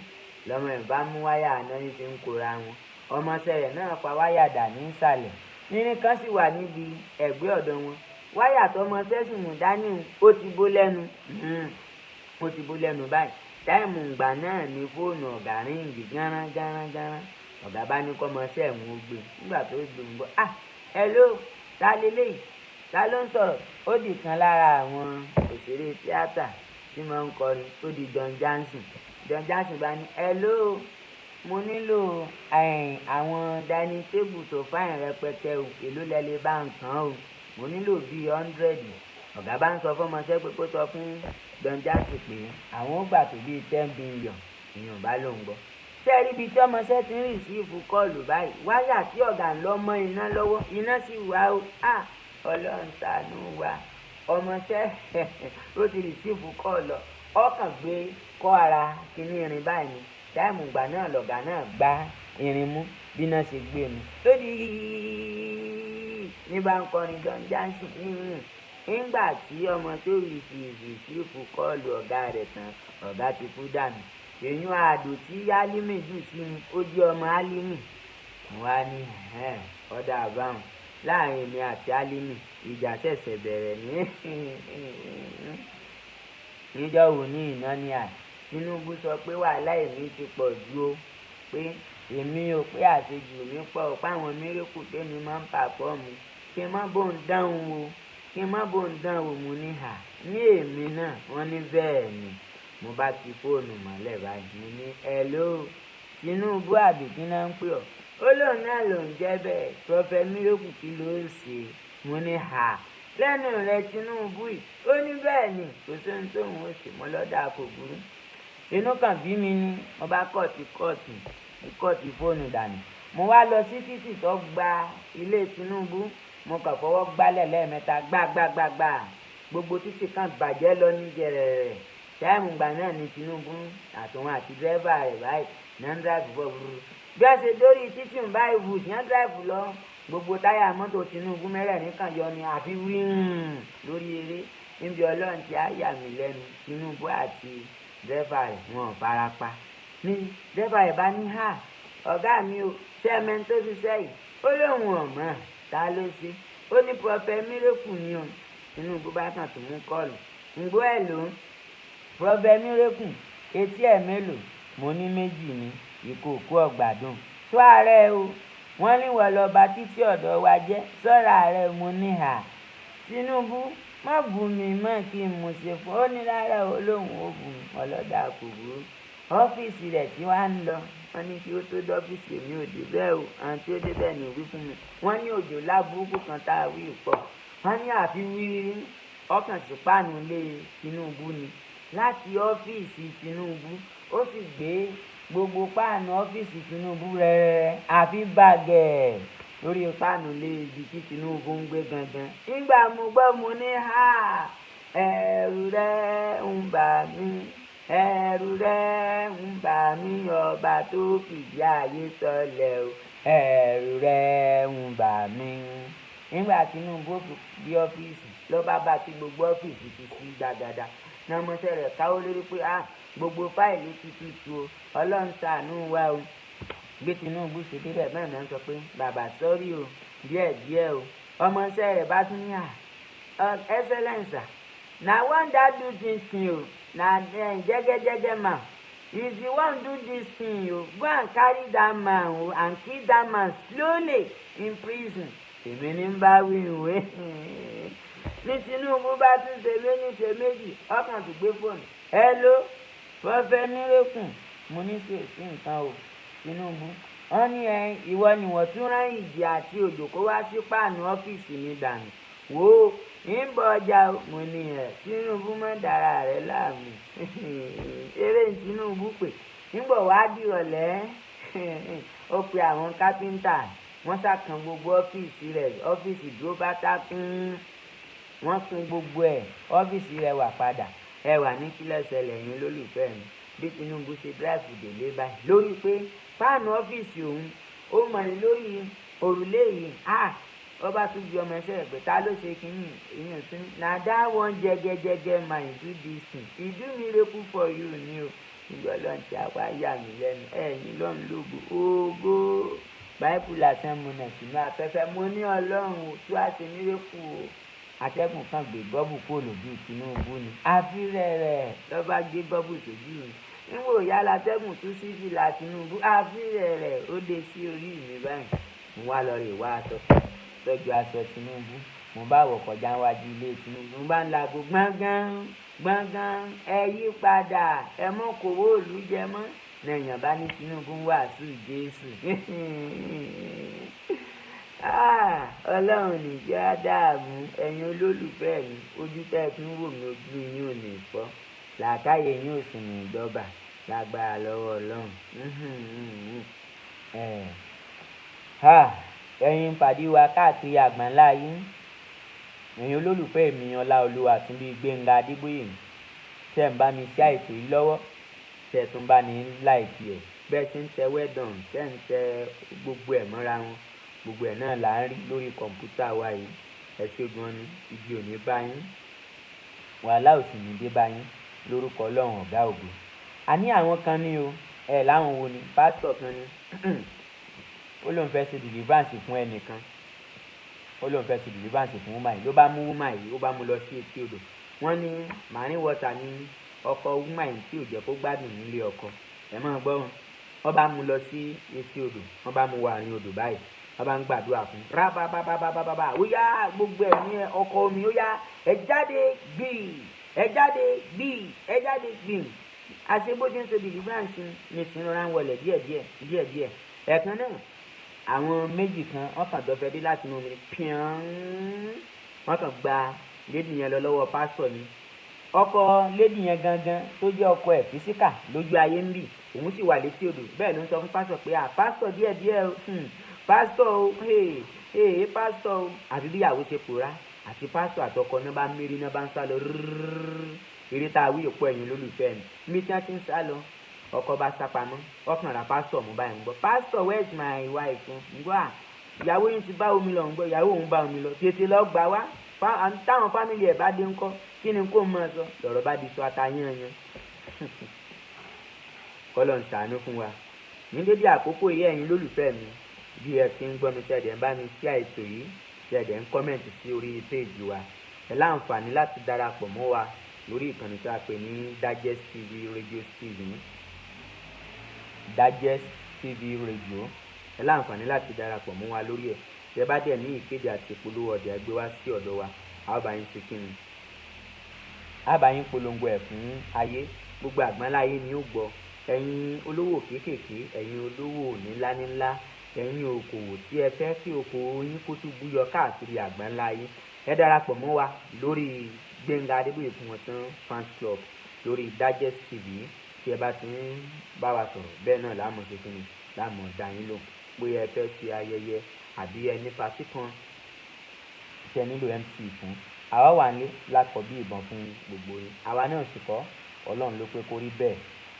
Lọ́mọ ẹ̀ bá mú wáyà àná ní fi ń kora wọn. Ọmọọṣẹ́ rẹ̀ náà fa wáyà dà ní ìsàlẹ̀. Irin kan sì wà níbi ẹ̀gbẹ́ ọ̀dọ̀ wọn. Wáyà tọmọṣẹ́ sì mú dání ó ti bó lẹ́nu. Ó ti bó lẹ́nu báyìí. Táìmù ìgbà náà ni fóònù ọ̀gá ríǹgì gánran gánran gánran. Ọ̀gá bá ní kọ́mọṣẹ́ òun ó gbé. Nígbà tó gbé ń bọ̀, "Ah! Hello, ta leléyìí? Ta ló ń sọ̀rọ̀?" Ó di kan lára àwọn òṣèré tíátà tí máa ń kọrin, ó di Don Johnson. Don Johnson bá ní, "Hello, mo nílò àwọn dining table tó fine rẹpẹtẹ o, èló lẹ lè bá ń kàn o? Mo nílò bí 100." Ọ̀gá bá ń sọ fún ọmọọṣẹ́ pé kó sọ fún Don Johnson pé àwọn ó gbà tó bí 10 billion. Ìyẹn bá lóun gbọ́. Ṣé ẹ rí ibi tí ọmọọṣẹ́ ti ń receive call báyìí? Wáyà tí ọ̀gá ń lọ mọ́ iná lọ́wọ́, iná sì wà o. Ah! Ọlọ́run ṣàánú wa. Ọmọọṣẹ́ ó ti receive call lọ. Ọkàn gbé kọ́ ara kíní irin báyìí ni. Táìmù ìgbà náà lọ̀gá náà gbá irin mú bí iná ṣe gbé nu. Tó di ní bá ń kọrin Don Johnson. Nígbà tí ọmọ tó receive call ọ̀gá rẹ̀ tán, ọ̀gá ti kú dànù. Èyún àdó tí Álímì jù sí mi, ó jẹ́ ọmọ Álímì. Mo wá ní, ọ̀dà àbáhùn. Láàrin èmi àti Álímì, ìjà ṣẹ̀ṣẹ̀ bẹ̀rẹ̀ ní. Níjọ́ wo ní iná ní à? Tinubu sọ pé wàhálà èmi ti pọ̀ ju o, pé èmi ò pé àṣejù mi pọ̀ o, pé àwọn miracle tèmi máa ń perform. Kí n má bò ń dán o, kí n má bò ń dán o, mo ní hà. Ní èmi náà, wọ́n ní bẹ́ẹ̀ ni. Mo bá ti fóònù mọ́lẹ̀ báyìí, mo ní, "Hello, Tinubu àbí kí náà ń pè ọ́?" Ó lóun náà ló ń jẹ́ bẹ́ẹ̀. Prophet Miracle kí ló ń ṣe? Mo ní hà. Lẹ́nu rẹ̀ Tinubu yìí. Ó ní bẹ́ẹ̀ ni, kò sí ohun tóun ó ṣe mọ́ lọ́dà kò burú. Inú kan bí mi ni, mo bá cut fóònù dànù. Mo wá lọ sí títì tó gba ilé Tinubu. Mo kàn fọwọ́ gbálẹ̀ lẹ́ẹ̀mẹ́ta gbá gbá gbá gbá. Gbogbo títì kan bàjẹ́ lọ ní jẹrẹrẹ. Táìmù ìgbà náà ni Tinubu àtòun àti dírẹ́fà rẹ̀ báyìí ní ń drive bọ̀ burú. Bí wọ́n ṣe dórí títì ń báyìí wù tí wọ́n drive lọ. Gbogbo táyà mọ́tò Tinubu mẹ́rẹ̀ẹ̀rin kan yọ ni àfi wíìrùn lórí eré. Níbi Ọlọ́run tí á yà mí lẹ́nu, Tinubu àti dírẹ́fà rẹ̀ wọn ò fara pa. Ní dírẹ́fà rẹ̀ bá ní, "Hà, ọ̀gá mi o, ṣé ẹ mọ ẹni tó ṣiṣẹ́ yìí?" Ó lóun ò mọ̀, ta ló ṣe? Ó ní Prophet Miracle ni o. Tinubu bá kàn tún mú call. Ǹgbọ́ ẹ̀ ló ń. Prophet Miracle, etí ẹ̀ mélòó? Mo ní méjì ni, ìkookò ọ̀gbádùn. Ṣọ́ ara ẹ o. Wọ́n ní wọ́n lọ ba títí ọ̀dọ̀ wa jẹ́. Ṣọ́ra rẹ, mo ní hà. Tinubu, má bù mí mọ́ kí n mú ṣe fún. Ó ní rárá o, lóun ó bù mí. Ọlọ́dà kò burú. Ọ́fíìsì rẹ̀ tí wàá ń lọ. Wọ́n ní kí ó tó dé ọ́fíìsì èmi ò dé bẹ́ẹ̀ o. Àwọn tí ó dé bẹ́ẹ̀ ni ò wí fún mi. Wọ́n ní òjò lábúrúkú kan tá a wí pọ̀. Wọ́n ní àfi wírírí. Ọkàn sí páànù ilé Tinubu ni. Láti ọ́fíìsì Tinubu, ó sì gbé gbogbo páànù ọ́fíìsì Tinubu rẹ́rẹ́rẹ́ àfi bàgẹ́ lórí páànù ilé ibi tí Tinubu ń gbé gangan. Nígbà mo gbọ́ mo ní hà, ẹ̀rù rẹ̀ ń bà mí, ẹ̀rù rẹ̀ ń bà mí, ọba tó fìdí ayé sọlẹ̀ o, ẹ̀rù rẹ̀ ń bà mí. Nígbà Tinubu fi dé ọ́fíìsì, ló bá bá tí gbogbo ọ́fíìsì ti ṣí gbàgàdà. Ní ọmọọṣẹ́ rẹ̀ káwọ́ lórí pé, "Ah, gbogbo fáìlì ti tutù o, Ọlọ́run ṣàánú wa o." Bí Tinubu ṣe dé bẹ́ẹ̀ náà ń sọ pé, "Bàbá sorry o, díẹ̀ díẹ̀ o." Ọmọọṣẹ́ rẹ̀ bá tún ní, "Ah, excellence, na one that do this thing o, na jẹ́gẹ́jẹ́gẹ́ man. If you wan do this thing o, go and carry that man o and kill that man slowly in prison." Èmi ní ń bá wí ìwé. Ní Tinubu bá tún ṣe méní ṣe méjì, ọkàn tó gbé fóònù. Hello, Prophet Miracle. Mo ní sí òsì nǹkan o, Tinubu. Wọ́n ní ẹ, ìwọ ni wọ́n tún rán ìjì àti òjò kó wá sí páànù ọ́fíìsì mi dànù. Wò ó, ń bọ̀ ọjà o. Mo ní ẹ, Tinubu má dára rẹ láàmú. Eré Tinubu pè. Nígbà wá dìrọ̀lẹ́, ó pe àwọn kápẹ́ńtà. Wọ́n ṣàkàn gbogbo ọ́fíìsì rẹ̀, ọ́fíìsì dúró bá tákùn. Wọ́n kún gbogbo ẹ̀, ọ́fíìsì rẹ̀ wà padà. Ẹ wà ní kí ló ṣẹlẹ̀ yín lólùfẹ́ mi. Bí Tinubu ṣe drive délé báyìí lórí pé páànù ọ́fíìsì òun Ó mọ̀ ní lórí òrùlé yìí. Ó bá tún bí ọmọ ẹsẹ̀ rẹ̀ pé ta ló ṣe kínní ìyẹn tún na that one jẹgẹjẹgẹ man do this thing, he do miracle for you ni o. Ìgbà Ọlọ́run ti àwa yà mí lẹ́nu, ẹ̀yìn lọ́run lógo ògo. Báìbù lásán mo nà sínú afẹ́fẹ́, mo ní Ọlọ́run tó a ṣe miracle o. Atẹ́gùn kan gbé gọ́bù kúrò lójú Tinubu ni, àfi rẹ̀rẹ̀ lọ́ba gbé gọ́bù sójú mi. Níwò ìyá látẹ́gùn tún sí fìlà Tinubu, àfi rẹ̀rẹ̀ ó dé sí orí mi báyìí. Mo wá lọ rè wá aṣọ tọ́jú aṣọ Tinubu, mo bá wọ̀ kọjá wájú ilé Tinubu, mo bá ń lago gbọ̀ngàn gbọ̀ngàn, ẹ yí padà, ẹ mọ́ kówó òlú jẹ mọ́. Lẹ́yìn bá ní Tinubu ń wàásù Jésù. Ọlọ́run nìjẹ́ á dààmú. Ẹ̀yin olólùfẹ́ mi, ojú tẹ́ ẹ fi ń wò mí, ojú yín ò ní fọ́, làákàyè yín ò sì ní ìjọba lágbára lọ́wọ́ Ọlọ́run. Ẹ̀yin pàdé wa káàkiri àgbáńlá yín, ẹ̀yin olólùfẹ́ mi Ọláolúwa Túnbí Gbénga Adébóyè, tẹ́ ń bá mi ṣe àìtó yìí lọ́wọ́, tẹ́ tún bá ní láìkí ẹ̀, bẹ́ẹ̀ tí ń tẹ well done, tẹ́ ń tẹ gbogbo ẹ̀ mọ́ra wọn, gbogbo ẹ̀ náà là ń rí lórí kọ̀ǹpútà wa yìí. Ẹ ṣé gan ni, ibi ò ní bá yín, wàhálà ò sì ní dé bá yín lórúkọ Ọlọ́run ọ̀gá ògo. A ní àwọn kan ní o, ẹ láwọn wo ni, pásítọ̀ kan ní ó lóun fẹ́ ṣe deliverance fún ẹnìkan, ó lóun fẹ́ ṣe deliverance fún woman yìí, ló bá mú woman yìí, ó bá mú lọ sí etí odò. Wọ́n ní marine water ní ọkọ woman yìí tí ò jẹ́ kó gbádùn nílé ọkọ. Ẹ máa gbọ́ wọn. Wọ́n bá mú lọ sí etí odò, wọ́n bá mú wọ àárín odò báyìí, wọ́n bá ń gbàdúrà fún un. Rábàbàbàbàbà, ó yá gbogbo ẹ̀mí ọkọ omi, ó yá ẹ jáde gbìí, ẹ jáde gbìí, ẹ jáde gbìí. Àṣé bó ṣe ń ṣe deliverance ní sinú ra ń wọlé díẹ̀díẹ̀ díẹ̀díẹ̀. Ẹ̀kan náà àwọn méjì kan wọ́n kàn dọ́fẹ́ dé láti inú omi píọ́n, wọ́n kàn gba lédi yẹn lọ lọ́wọ́ pásítọ̀ ni. Ọkọ lédi yẹn gangan tó jẹ́ ọkọ ẹ̀ físíkà lójú ayé ń bì, òun sì wà létí odò. Bẹ́ẹ̀ ló ń sọ fún pásítọ̀ pé à pásítọ̀ díẹ̀díẹ̀ o, pásítọ̀ o, ee pásítọ̀ o. Àfi bí ìyàwó ṣe pòórá, àti pásítọ̀ àtọkọ náà bá mérí náà bá ń sá lọ rírrírrí. Eré tá a wí òpó ẹ̀yìn olólùfẹ́ mi, níbi tí wọ́n ti ń sá lọ, ọkọ bá sá pamọ́, ọkàn ra pásítọ̀ mú báyìí ń gbọ́. Pásítọ̀, where is my wife? Ń gbọ́ à, ìyàwó yín ti bá omi lọ, ń gbọ́, ìyàwó òun bá omi lọ, tètè lọ gbà wá. Táwọn fámìlì ẹ̀ bá dé ńkọ́, kí ni kó máa sọ? Lọ̀rọ̀ bá di sọ ata yányan. Kọ́lọ̀ ń ṣàánú fún wa. Ní dédé àkókò yìí ẹ̀yin lólùfẹ́ mi, bí ẹ ti ń gbọ́ mi tẹ̀dẹ̀ ń bá mi ṣí àìtò yìí, tẹ̀dẹ̀ ń kọ́mẹ̀ntì sí orí péèjì wa. Ẹ láǹfààní láti darapọ̀ mọ́ wa lórí ìkànnì tí a pè ní Digest TV Radio TV. Digest TV Radio. Ẹ láǹfààní láti darapọ̀ mọ́ wa lórí ẹ̀. Tí ẹ bá dẹ̀ ní ìkéde àti ìpolówó ọjà, ẹ gbé wá sí ọ̀dọ̀ wa, a ó bá yín ṣe kíni, a bá yín polongo ẹ̀ fún ayé. Gbogbo àgbáńlá ayé ni ó gbọ́. Ẹ̀yin olówó kéékèèké, ẹ̀yin olówó nílá nílá, ẹ̀yin okòwò tí ẹ fẹ́ kí okòwò yín kó tún búyọ káàkiri àgbáńlá ayé, ẹ darapọ̀ mọ́ wa lórí Gbénga Adébóyè fún wọn tán fans club lórí Digest TV. Tí ẹ bá ti ń bá wa sọ̀rọ̀, bẹ́ẹ̀ náà láàmú ṣe kíni, láàmú dá yín lóhùn. Pé ẹ fẹ́ ṣe ayẹyẹ àbí ẹ ní patí kan tí ẹ nílò MC fún, àwa wà ní lákọ̀ bí ìbọn fún gbogbo yín. Àwa náà sì kọ́, Ọlọ́run ló pé kó rí bẹ́ẹ̀.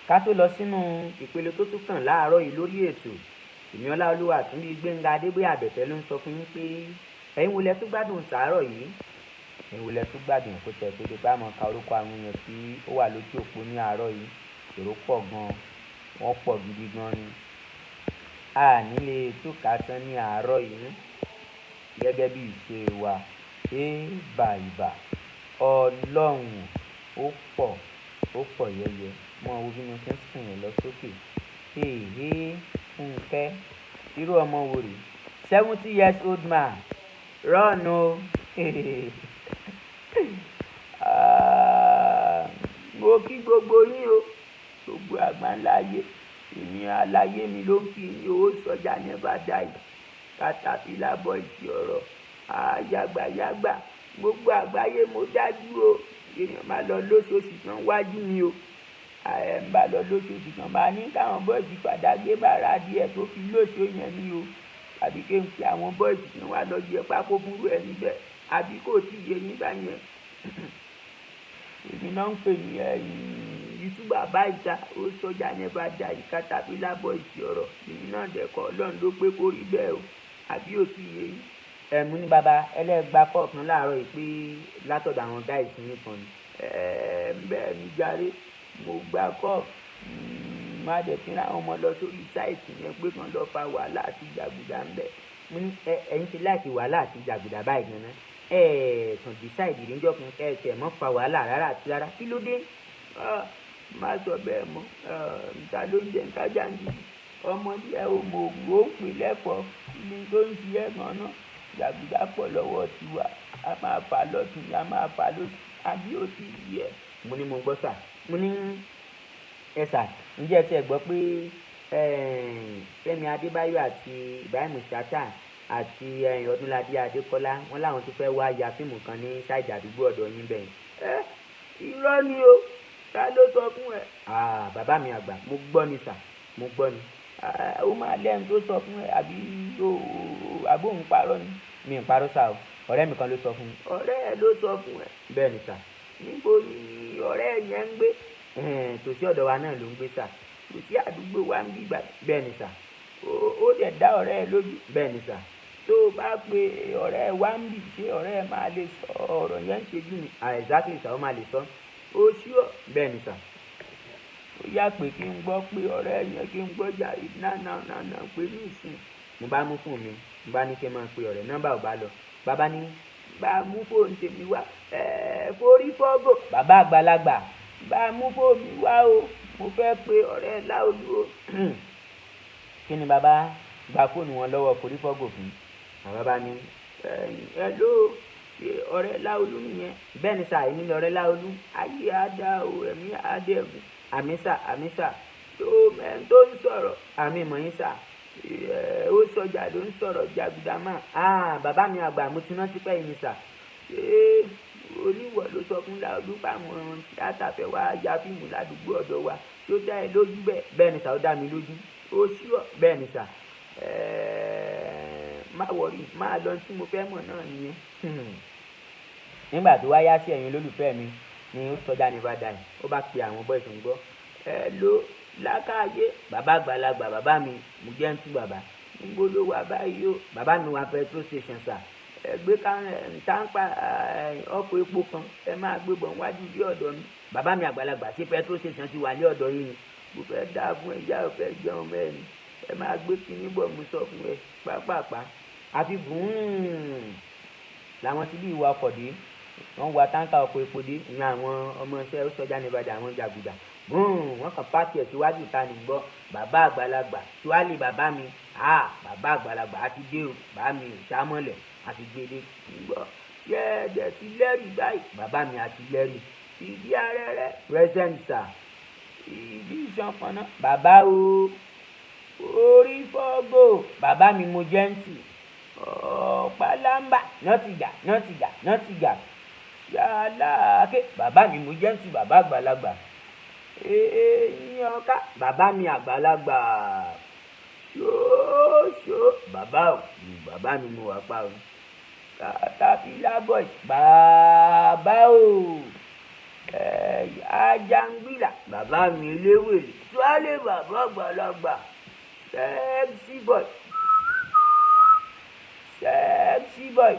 Ká tó lọ sínú ìpele tó tún kàn láàárọ̀ yìí lórí ètò, èmi Ọláolúwa Túnbí Gbénga Adébóyè Àbẹ̀fẹ́ ló ń sọ fún yín pé ẹ̀yin wo lẹ tún gbádùn sàárọ̀ yìí? Ẹ̀yin wo lẹ tún gbádùn? Kó tẹ̀ tó dé bá mọ̀ ká orúkọ àwọn èèyàn tí ó wà lójú òpó ní àárọ̀ yìí. Èrò pọ̀ gan, wọ́n pọ̀ gidi gan ni. A ní lè túká tán ní àárọ̀ yìí gẹ́gẹ́ bí ìṣe wa. Ébà ìbà, Ọlọ́run ó pọ̀, ó pọ̀ yẹyẹ. Mọ wo bí mo ṣe ń sìn yẹn lọ sókè. Èhé Fúnkẹ́, irú ọmọ wo rèé? 70 years old man, run o. Mo kí gbogbo yín o, gbogbo àgbáńlá ayé. Èmi aláyé mi ló ń kí yín o, sọjà never die. Katapila boys ọ̀rọ̀, àyàgbàyàgbà, gbogbo àgbáyé mo dájú o. Èèyàn máa lọ lóṣooṣù kan wájú mi o. Ẹ ń bá lọ lóṣooṣù kan, máa ní káwọn bọ́ọ̀sì fàdágbé bàrà díẹ̀ tó fi lóṣù yẹn ni o. Àbí kí n pe àwọn bọ́ọ̀sì kan wá lọ jẹ pákó fúnrú ẹ níbẹ̀. Àbí kò tí ì yé yín báyẹn. Èmi náà ń pè ní ẹ̀yìn Ìtú bàbá ìta ó sọjà nẹ́bà dá ìkátàpílà boys ọ̀rọ̀ èmi náà dẹ̀kọ́ Ọlọ́run ló pé kó rí bẹ́ẹ̀ o, àbí ò tí ì yé yín. Ẹ mú ní bàbá ẹlẹ́gbàá kọ̀ọ̀kan láàárọ̀ yìí pé látọ̀dọ̀ àwọn guys yín kan ni. Ẹ bẹ́ẹ̀ ni jàre, mo gba kọ́ má dẹ̀ fi rán àwọn ọmọ lọ sórí sáìtì yẹn pé kàn lọ fa wàhálà àti jàgùdà ń bẹ̀. Mo ní ẹ̀yin ṣe láìkí wàhálà àti jàgùdà báyìí gan-an. Ẹ kàn decide níjọ́ kan ẹ tẹ̀ mọ́ fa wàhálà rárá àti rárá. Kí ló dé? Má sọ bẹ́ẹ̀ mọ́. Ta ló ń jẹ nǹkan jàǹdí? Ọmọdé ẹ ò mọ ògùn ó ń pè lẹ́fọ̀ọ́. Ní tó ń ṣe ẹ̀ gan-an. Jàgùdà pọ̀ lọ́wọ́ tiwa. A máa fà lọ́tùn, a máa fà lósì. Àbí ó ti yẹ? Mo ní mo gbọ́ sà. Mo ní ẹ sà, ǹjẹ́ ẹ ti ẹ̀ gbọ́ pé Fẹ́mi Adébáyọ̀ àti Ibrahim Chatta àti Ọdúnladé Adékọ́lá wọ́n láwọn tó fẹ́ wá ya fíìmù kan ní sáìdì àdúgbò ọ̀dọ̀ yín bẹ́ẹ̀. Ẹ irọ́ ni o, ta ló sọ fún ẹ? Bàbá mi àgbà, mo gbọ́ ni sà, mo gbọ́ ni. Ó máa lẹ́nu tó sọ fún ẹ àbí àbóhùn parọ́ ni? Mi ò parọ́ sà o, ọ̀rẹ́ mi kan ló sọ fún mi. Ọ̀rẹ́ ẹ ló sọ fún ẹ? Bẹ́ẹ̀ ni sà. Níbo ni ọ̀rẹ́ yẹn ń gbé? Tòsí ọ̀dọ̀ wa náà ló ń gbé sà. Tòsí àdúgbò wa ń gbígbà. Bẹ́ẹ̀ ni sà. Ó dẹ̀ dá ọ̀rẹ́ ẹ lójú. Bẹ́ẹ̀ ni sà. Tó o bá pe ọ̀rẹ́ ẹ wá ń bì, ṣé ọ̀rẹ́ ẹ máa lè sọ ọ̀rọ̀ yẹn ń ṣe jù ni? Exactly sà, ó máa lè sọ. Ó ṣúọ̀. Bẹ́ẹ̀ ni sà. Ó yá pé kí n gbọ́ pé ọ̀rẹ́ yẹn kí n gbọ́ jàre náà pé ní ìsìn. Mo bá mú fóònù mi, mo bá ní kí n máa pe ọ̀rẹ́, nọ́mbà ò bá lọ. Bàbá ní bá mú fóònù tèmi wá. Forí fọ́gò. Bàbá àgbàlagbà, bá mú fóònù mi wá o, mo fẹ́ pe ọ̀rẹ́ Láolú o. Kí ni bàbá gba fóònù wọn lọ́wọ́ forí fọ́gò fún? Bàbá bá ní hello, ọ̀rẹ́ Láolú nìyẹn. Bẹ́ẹ̀ ni sà, èmi ni ọ̀rẹ́ Láolú. Ayé á dá o, ẹ̀mí á dẹ̀gùn. Àmì sà, àmì sà. Tó mẹ́rin tó ń sọ̀rọ̀, àmì mọ̀ yín sà. Ó sọjà ló ń sọ̀rọ̀ jàgùdà máa. Bàbá mi àgbà, mo ti rántí pẹ́ yín sà. Ṣé oníwọ̀ ló sọ fún Láolú báwọn tíátà fẹ́ wá ya fíìmù ládùúgbò ọ̀dọ̀ wa? Tó dá ẹ lójú bẹ́ẹ̀? Bẹ́ẹ̀ ni sà, ó dá mi lójú. Ó ṣúọ̀. Bẹ́ẹ̀ ni sà. Má wọrí, má lọ tí mo fẹ́ mọ̀ náà nìyẹn. Nígbà tó wá yá sí ẹ̀yin olólùfẹ́ mi ni ó sọjà ní Ìbàdàn, ó bá pe àwọn boys ń gbọ́. Hello, lákàyè. Bàbá àgbàlagbà, bàbá mi, mo jẹ́ ń tú bàbá. Níbo ló wà báyìí o? Bàbá mi wà petrol station sà. Ẹ gbé táǹpà ọkọ̀ epo kan, ẹ máa gbé bọ̀ wájú bí ọ̀dọ̀ mi. Bàbá mi àgbàlagbà, ṣé petrol station ti wà ní ọ̀dọ̀ yín ni? Mo fẹ́ dá fún ẹ, ìyá ò fẹ́ jẹun mẹ́rin. Ẹ máa gbé kinní bọ̀, mo sọ fún ẹ pápápá. Àfi bùn-ún làwọn tí bí ìwà ọkọ̀ dé. Wọ́n wa táǹkà ọkọ̀ epo dé. Ìyẹn àwọn ọmọ iṣẹ́ ó sọjà ní Ìbàdàn, àwọn jàgùdà. Bùn-ún wọ́n kàn páàkì ẹ̀ síwájú ìta ní gbọ́. Bàbá àgbàlagbà, tuwálé bàbá mi. Bàbá àgbàlagbà á ti dé o. Bàbá mi ò sá mọ́lẹ̀, á ti gbé dé. Gbọ́, ṣé ẹ dẹ̀ ti lẹ́rìí báyìí? Bàbá mi á ti lẹ́rìí. Ìdí arẹ́rẹ́. Present sir. Ìdí ìṣọ̀kan náà. Bàbá o. Orí fọ́gò. Bàbá mi mo jẹ́ ń tì. Ọ̀pálámbà. Nọ́tìgà, nọ́tìgà, nọ́tìgà. Ṣáláàké. Bàbá mi mo jẹ́ ń tì, bàbá àgbàlagbà. Eyín ọ̀ká. Bàbá mi àgbàlagbà. Ṣóṣó. Bàbá o. Bàbá mi mo wà pa o. Katapila boys. Bàbá o. Ajangbìlà. Bàbá mi eléwèrè. Tuwálé bàbá àgbàlagbà. Sexy boy. Sexy boy.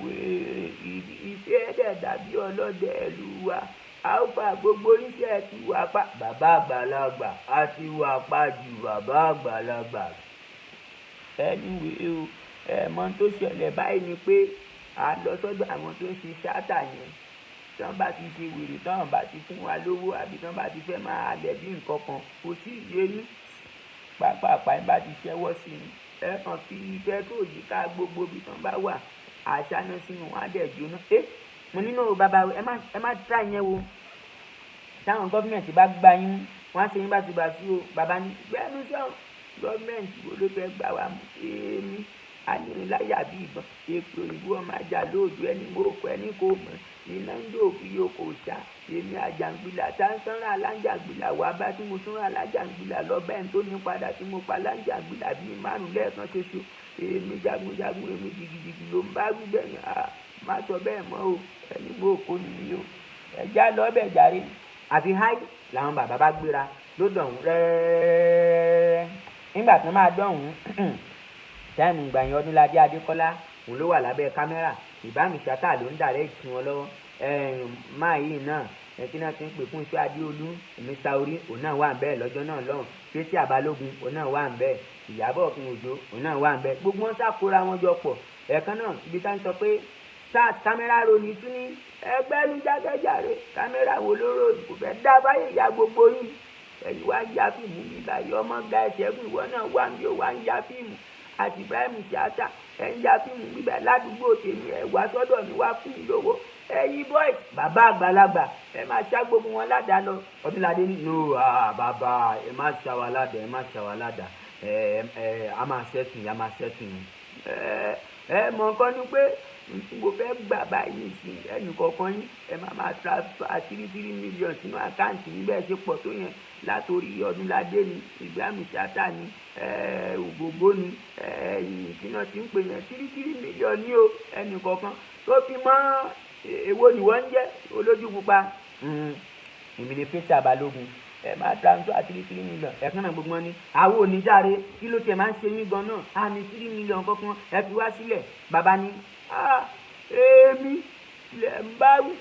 Wèrè ibi iṣẹ́ dẹ̀ dàbí ọlọ́dẹ ìlú wa. Alpha gbogbo oníṣẹ́ ti wà pa. Bàbá àgbàlagbà, a ti wà pa jù bàbá àgbàlagbà. Anyway o, ẹ mọ̀ tó ṣẹlẹ̀ báyìí ni pé a lọ sọ́dọ̀ àwọn tó ń ṣe ṣáátà yẹn. Tí wọ́n bá ti ṣe wèrè, tí wọ́n bá ti fún wa lówó àbí tí wọ́n bá ti fẹ́ máa halẹ̀ bí nǹkan kan, kò tí ì yé yín. Pàápàá ẹ bá ti ṣẹ́wọ́ sí i, ẹ kàn fi pẹ́trò yíká gbogbo ibi tí wọ́n bá wà. Àṣà náà sínú wọn á dẹ̀ jóná. Mo nínú bàbá ẹ má try yẹn o. Táwọn gọ́fìmẹ̀ntì bá gbá yín, wọ́n á ṣe yín báṣubàṣu o. Bàbá ní gbẹ́nu sọ̀rọ̀. Gọ́fìmẹ̀ntì wo ló fẹ́ gbà wá mú? Èmi aniniláyà bí ìbọn. Èpè òyìnbó ọmọ ajá lóòjọ́ ẹni mo kọ ẹni kò mọ̀. Iná ń jó òfin yóò kò ṣá. Èmi àjàngbìlà tá ń sanra alájàngbìlà wá bá tí mo tún ra alájàngbìlà lọ bẹ́ẹ̀ tó ní padà tí mo pa alájàngbìlà bíi márùn-ún lẹ́ẹ̀kan ṣoṣo. Èmi jagunjagun, èmi jìgìjìgì ló ń bá wí bẹ́ẹ̀ yẹn. Má sọ bẹ́ẹ̀ mọ́ o. Ẹni mo kò ní o. Ẹ já lọ bẹ̀ jàre. Àfi háì làwọn bàbá bá gbéra ló dọ̀hún rẹ́rẹ́rẹ́rẹ́rẹ́. Nígbà tí wọ́n máa dọ̀hún, táìmù ìgbà yẹn Ọdúnladé Adékọ́lá òun ló wà lábẹ́ kámẹ́rà, Ìbámi Ṣátà ló ń dàrẹ́ tì wọn lọ́wọ́. Máa yìí náà kí náà ti ń pè fún iṣẹ́ Adéolú, Mr. Orí òun náà wà ń bẹ́ẹ̀ lọ́jọ́ náà lọ́hùn, Pétí Àbálógun òun náà wà ń bẹ́ẹ̀, Ìyábọ̀ Òkun Òjó òun náà wà ń bẹ́ẹ̀. Gbogbo wọn ṣàkóra wọn jọ pọ̀ ẹ̀ẹ̀kan náà. Ibi tá ń sọ pé start kámẹ́rà ronú tún ní ẹgbẹ́nu jákèjádé, kámẹ́rà wo ló rò kò fẹ́ dá báyìí ya gbogbo yìí. Ẹ̀yin wá ń ya fíìmù mi báyìí, ọmọ ga ẹsẹ̀ fún ìwọ náà wà ń bí ó wá ń ya fíìmù àti Ibrahim Ṣáátà ẹ̀ ń ya fíìmù bíbẹ̀ ládùúgbò tèmi, ẹ̀ wá sọ́dọ̀ mi wá fún mi lówó. Ẹ̀yin boys, bàbá àgbàlagbà, ẹ máa ṣá gbogbo wọn ládàá lọ. Ọdúnladé ní no, bàbá ẹ má ṣá wa ládàá, ẹ má ṣá wa ládàá, ẹ ẹ a máa ṣẹ́tù yín, a máa ṣẹ́tù yín. Ẹ mọ̀ nǹkan ni pé mo fẹ́ gbà báyìí sí ẹnì kọ̀ọ̀kan yín, ẹ máa máa transfer 3 million sínú àkáǹtì yín bẹ́ẹ̀ ṣe pọ̀ tó yẹn, látòrí Ọdúnladé ni, Ibrahim Ṣátà ni, Ògògbó ni, ìkíná ti ń pè yẹn 3 million ní o ẹnì kọ̀ọ̀kan tó fi mọ́. Èwo ni wọ́n ń jẹ́ olójú pupa? Èmi ni Pétí Àbálógun. Ẹ máa transfer 3 million. Ẹ̀kan náà gbogbo wọn ní àwọn oníjàre, kí ló tiẹ̀ máa ń ṣe yín gan náà? A ní 3 million kankan, ẹ fi wá sílẹ̀. Bàbá ní èmi lẹ̀ ń bá wí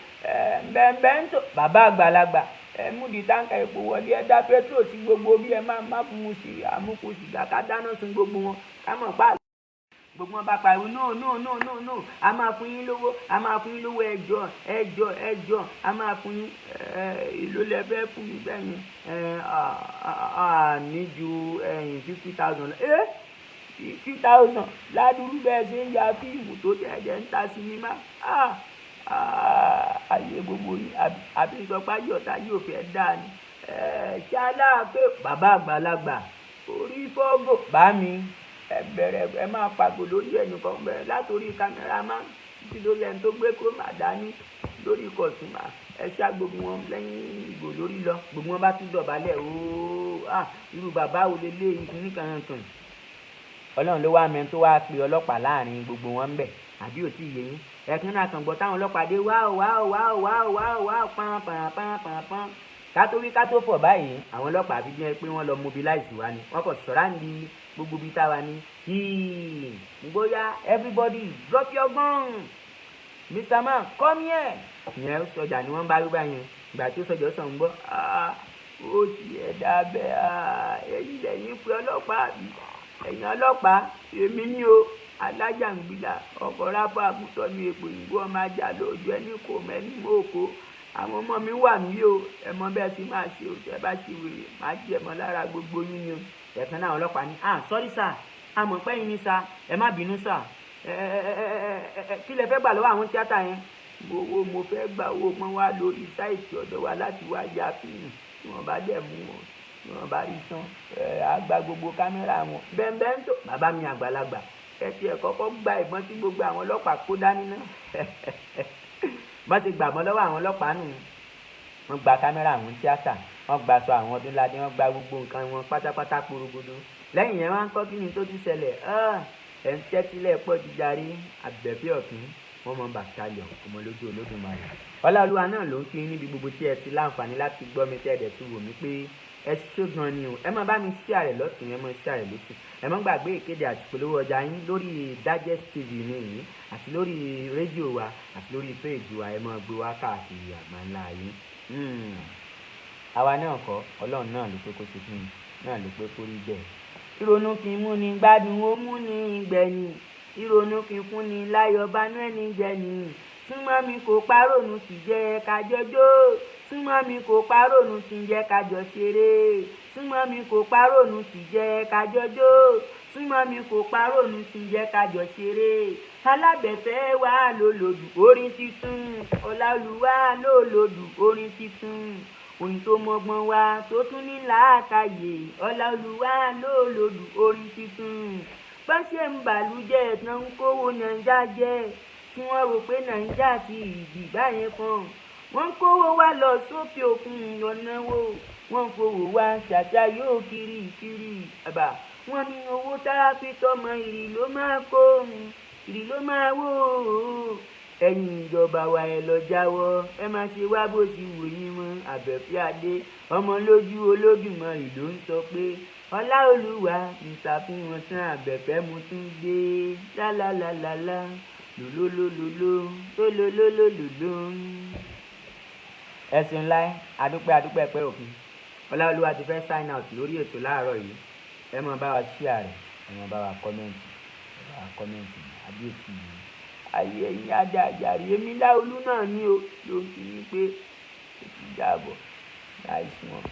bẹ́ẹ̀ ń tò. Bàbá àgbàlagbà, ẹ mú di táǹkà epo wọlé, ẹ dá pẹ́trò sí gbogbo bí ẹ máa má fún un sí àmúkù sìgá, ká dáná sun gbogbo wọn ká mọ̀ pa. Gbogbo wọn bá pariwo no no no no no, a máa fún yín lówó, a máa fún yín lówó, ẹ jọ̀ọ́ ẹ jọ̀ọ́ ẹ jọ̀ọ́, a máa fún yín. Èló lẹ fẹ́ fún mi bẹ́ẹ̀ yẹn? Ní ju 50,000 lọ. 50,000 ládùúrú bẹ́ẹ̀ ṣe ń ya fíìmù tó tẹ̀ ẹ̀jẹ̀ ń ta sinimá. Ayé gbogbo yìí àbí sọ pé ayé ọ̀tá yóò fẹ́ dáa ni. Ṣáláà pé bàbá àgbàlagbà orí fọ́gò bá mi, ẹ bẹ̀rẹ̀ ẹ máa pàgò lórí ẹnìkan, bẹ̀rẹ̀ látòrí kámẹ́rámà títí lórí ẹni tó gbé kúrò dání lórí kọ̀tùmá, ẹ ṣá gbogbo wọn lẹ́yìn ìgò lórí lọ. Gbogbo wọn bá tún dọ̀bálẹ̀ ooo, irú bàbá wo leléyìí kìíní kankan. Ọlọ́run ló wá mẹ́ni tó wá pe ọlọ́pàá láàrin gbogbo wọn ń bẹ̀, àbí ò tí ì yé yín? Ẹ̀kan náà kàn gbọ́ táwọn ọlọ́pàá dé, wá o wá o wá o wá o wá o wá o, pọ́n pọ́n pọ́n pọ́n pọ́n. Ká tó wí ká tó fọ̀ báyìí, àwọn ọlọ́pàá fi jẹ́ pé wọ́n lọ mobilize wa ni, wọ́n kàn sọ̀ráǹdì gbogbo ibi táwa ní. Bóyá everybody drop your gun, Mr. Man come here. Ìyẹn sọjà ni wọ́n bá wí báyẹn. Ìgbà tí sọjà sọ̀ ń gbọ́, ó sì ẹ̀dá bẹ́ẹ̀, ẹ̀yin lẹ́yìn pé ọlọ́pàá àbí ẹ̀yin ọlọ́pàá, èmi ni o, alájàngbìlà ọkọ̀ ráfà àbútọ́ ní epo ìgbó ọmọ ajá lójú ẹni kò mẹ́ni mọ́ òkó. Àwọn ọmọ mi wà nílé o, ẹ mọ bẹ́ẹ̀ sì máa ṣe o, tẹ́ bá ṣe wèrè máa jẹ́ mọ́ lára gbogbo yín ni o. Ẹ̀kan náà ọlọ́pàá ní sorry sir, àmọ̀ pé yín ni sir, ẹ má bínú sir, kí lẹ fẹ́ gbà lọ́wọ́ àwọn tíátà yẹn? Owó mo fẹ́ gbà, owó pọ́n wá lórí sáìtì ọ̀dọ̀ wa láti wá ya fíìmù, tí wọ́n bá dẹ̀ mú wọn, tí wọ́n bá rí san, á gba gbogbo kámẹ́rà wọn. Bẹ́ẹ̀ ń tò. Bàbá mi àgbàlagbà, ẹ ti ẹ̀ kọ́kọ́ gba ìbọn tí gbogbo àwọn ọlọ́pàá kó dání náà. Bọ́n ti gbàgbọ́n lọ́wọ́ àwọn ọlọ́pàá nù, wọ́n gba kámẹ́rà àwọn tíátà, wọ́n gba aṣọ àwọn Ọdúnladé, wọ́n gba gbogbo nǹkan wọn pátápátá porogodo. Lẹ́yìn yẹn wọ́n ń kọ́ kí ni tó ti ṣẹlẹ̀. Ẹ̀ ń tẹ́tílẹ̀ pọ̀ jíjarí àbẹ̀bí ọ̀kín wọ́n mọ bàtàlíọ̀ ọmọ lójú Olódùmarè. Ọláolúwa náà ló ń kí níbi gbogbo tí ẹ ti láǹfààní láti gbọ́ mi tẹ́ ẹ dẹ̀ ti wò mí pé ẹ ṣé gan ni o. Ẹ máa bá mi share rẹ̀ lọ́tùn, ẹ máa share rẹ̀ lósì. Ẹ má gbàgbé ìkéde àti ìpolówó ọjà yín lórí Digest TV ní yìí àti lórí rédíò wa àti lórí péèjì wa, ẹ máa gbé wá káàkiri àgbáńlá yìí. Àwa náà kọ́, Ọlọ́run náà ló pé kó ṣe fún mi, náà ló pé kó rí bẹ́ẹ̀. Ìrònú kì í mú ni gbádùn, ó mú ni gbẹ̀yìn. Ìrònú kì í fún ni láyọ̀, bánú ẹni jẹ ni. Súnmọ́ mi kò parónú sì jẹ́ kájọ jó. Súnmọ́ mi kò parónú sì jẹ́ kájọ ṣeré. Súnmọ́ mi kò parónú sì jẹ́ kájọ jó. Súnmọ́ mi kò parónú sì jẹ́ kájọ ṣeré. Alábẹ̀fẹ́ wà lólodù orin titun. Ọláolúwa lólodù orin titun. Orin tó mọ́gbọ́n wá tó tún ní làákàyè. Ọláolúwa lólodù orin titun. Bá ṣe ń bàlújẹ́ tán ń kówó Nàìjà jẹ, tí wọ́n rò pé Nàìjà ti ìdì báyẹn kan. Wọ́n ń kówó wá lọ sókè òkun ọ̀nà wo. Wọ́n ń fowó wá ṣàṣà yóò kiri kiri. Àbà wọ́n ní owó tá a fi tọmọ ìrì ló máa kó, ìrì ló máa wó. Ẹ̀yin ìjọba wa, ẹ lọ jáwọ́, ẹ má ṣe wá bó ti wù yín mọ́. Àbẹ̀fẹ́ Adé ọmọ lójú Olódùmarè ló ń sọ pé Ọláolúwa ń ṣàfihàn tán. Àbẹ̀fẹ́ mo tún dé lálálálálá lòlólólóló lólólólólóló. Ẹ̀sìn ńlá, adúpẹ́, adúpẹ́ pẹ́ òkun. Ọláolúwa ti fẹ́ sign out lórí ètò láàárọ̀ yìí. Ẹ máa bá wa share rẹ̀, ẹ máa bá wa comment, ẹ bá wa comment. Adé-ètí yìí ayé ẹ̀yin ajá àjàrí, èmi Láolú náà ní o ló ń fi ní pé ó ti dàbọ̀ láìsí wọn.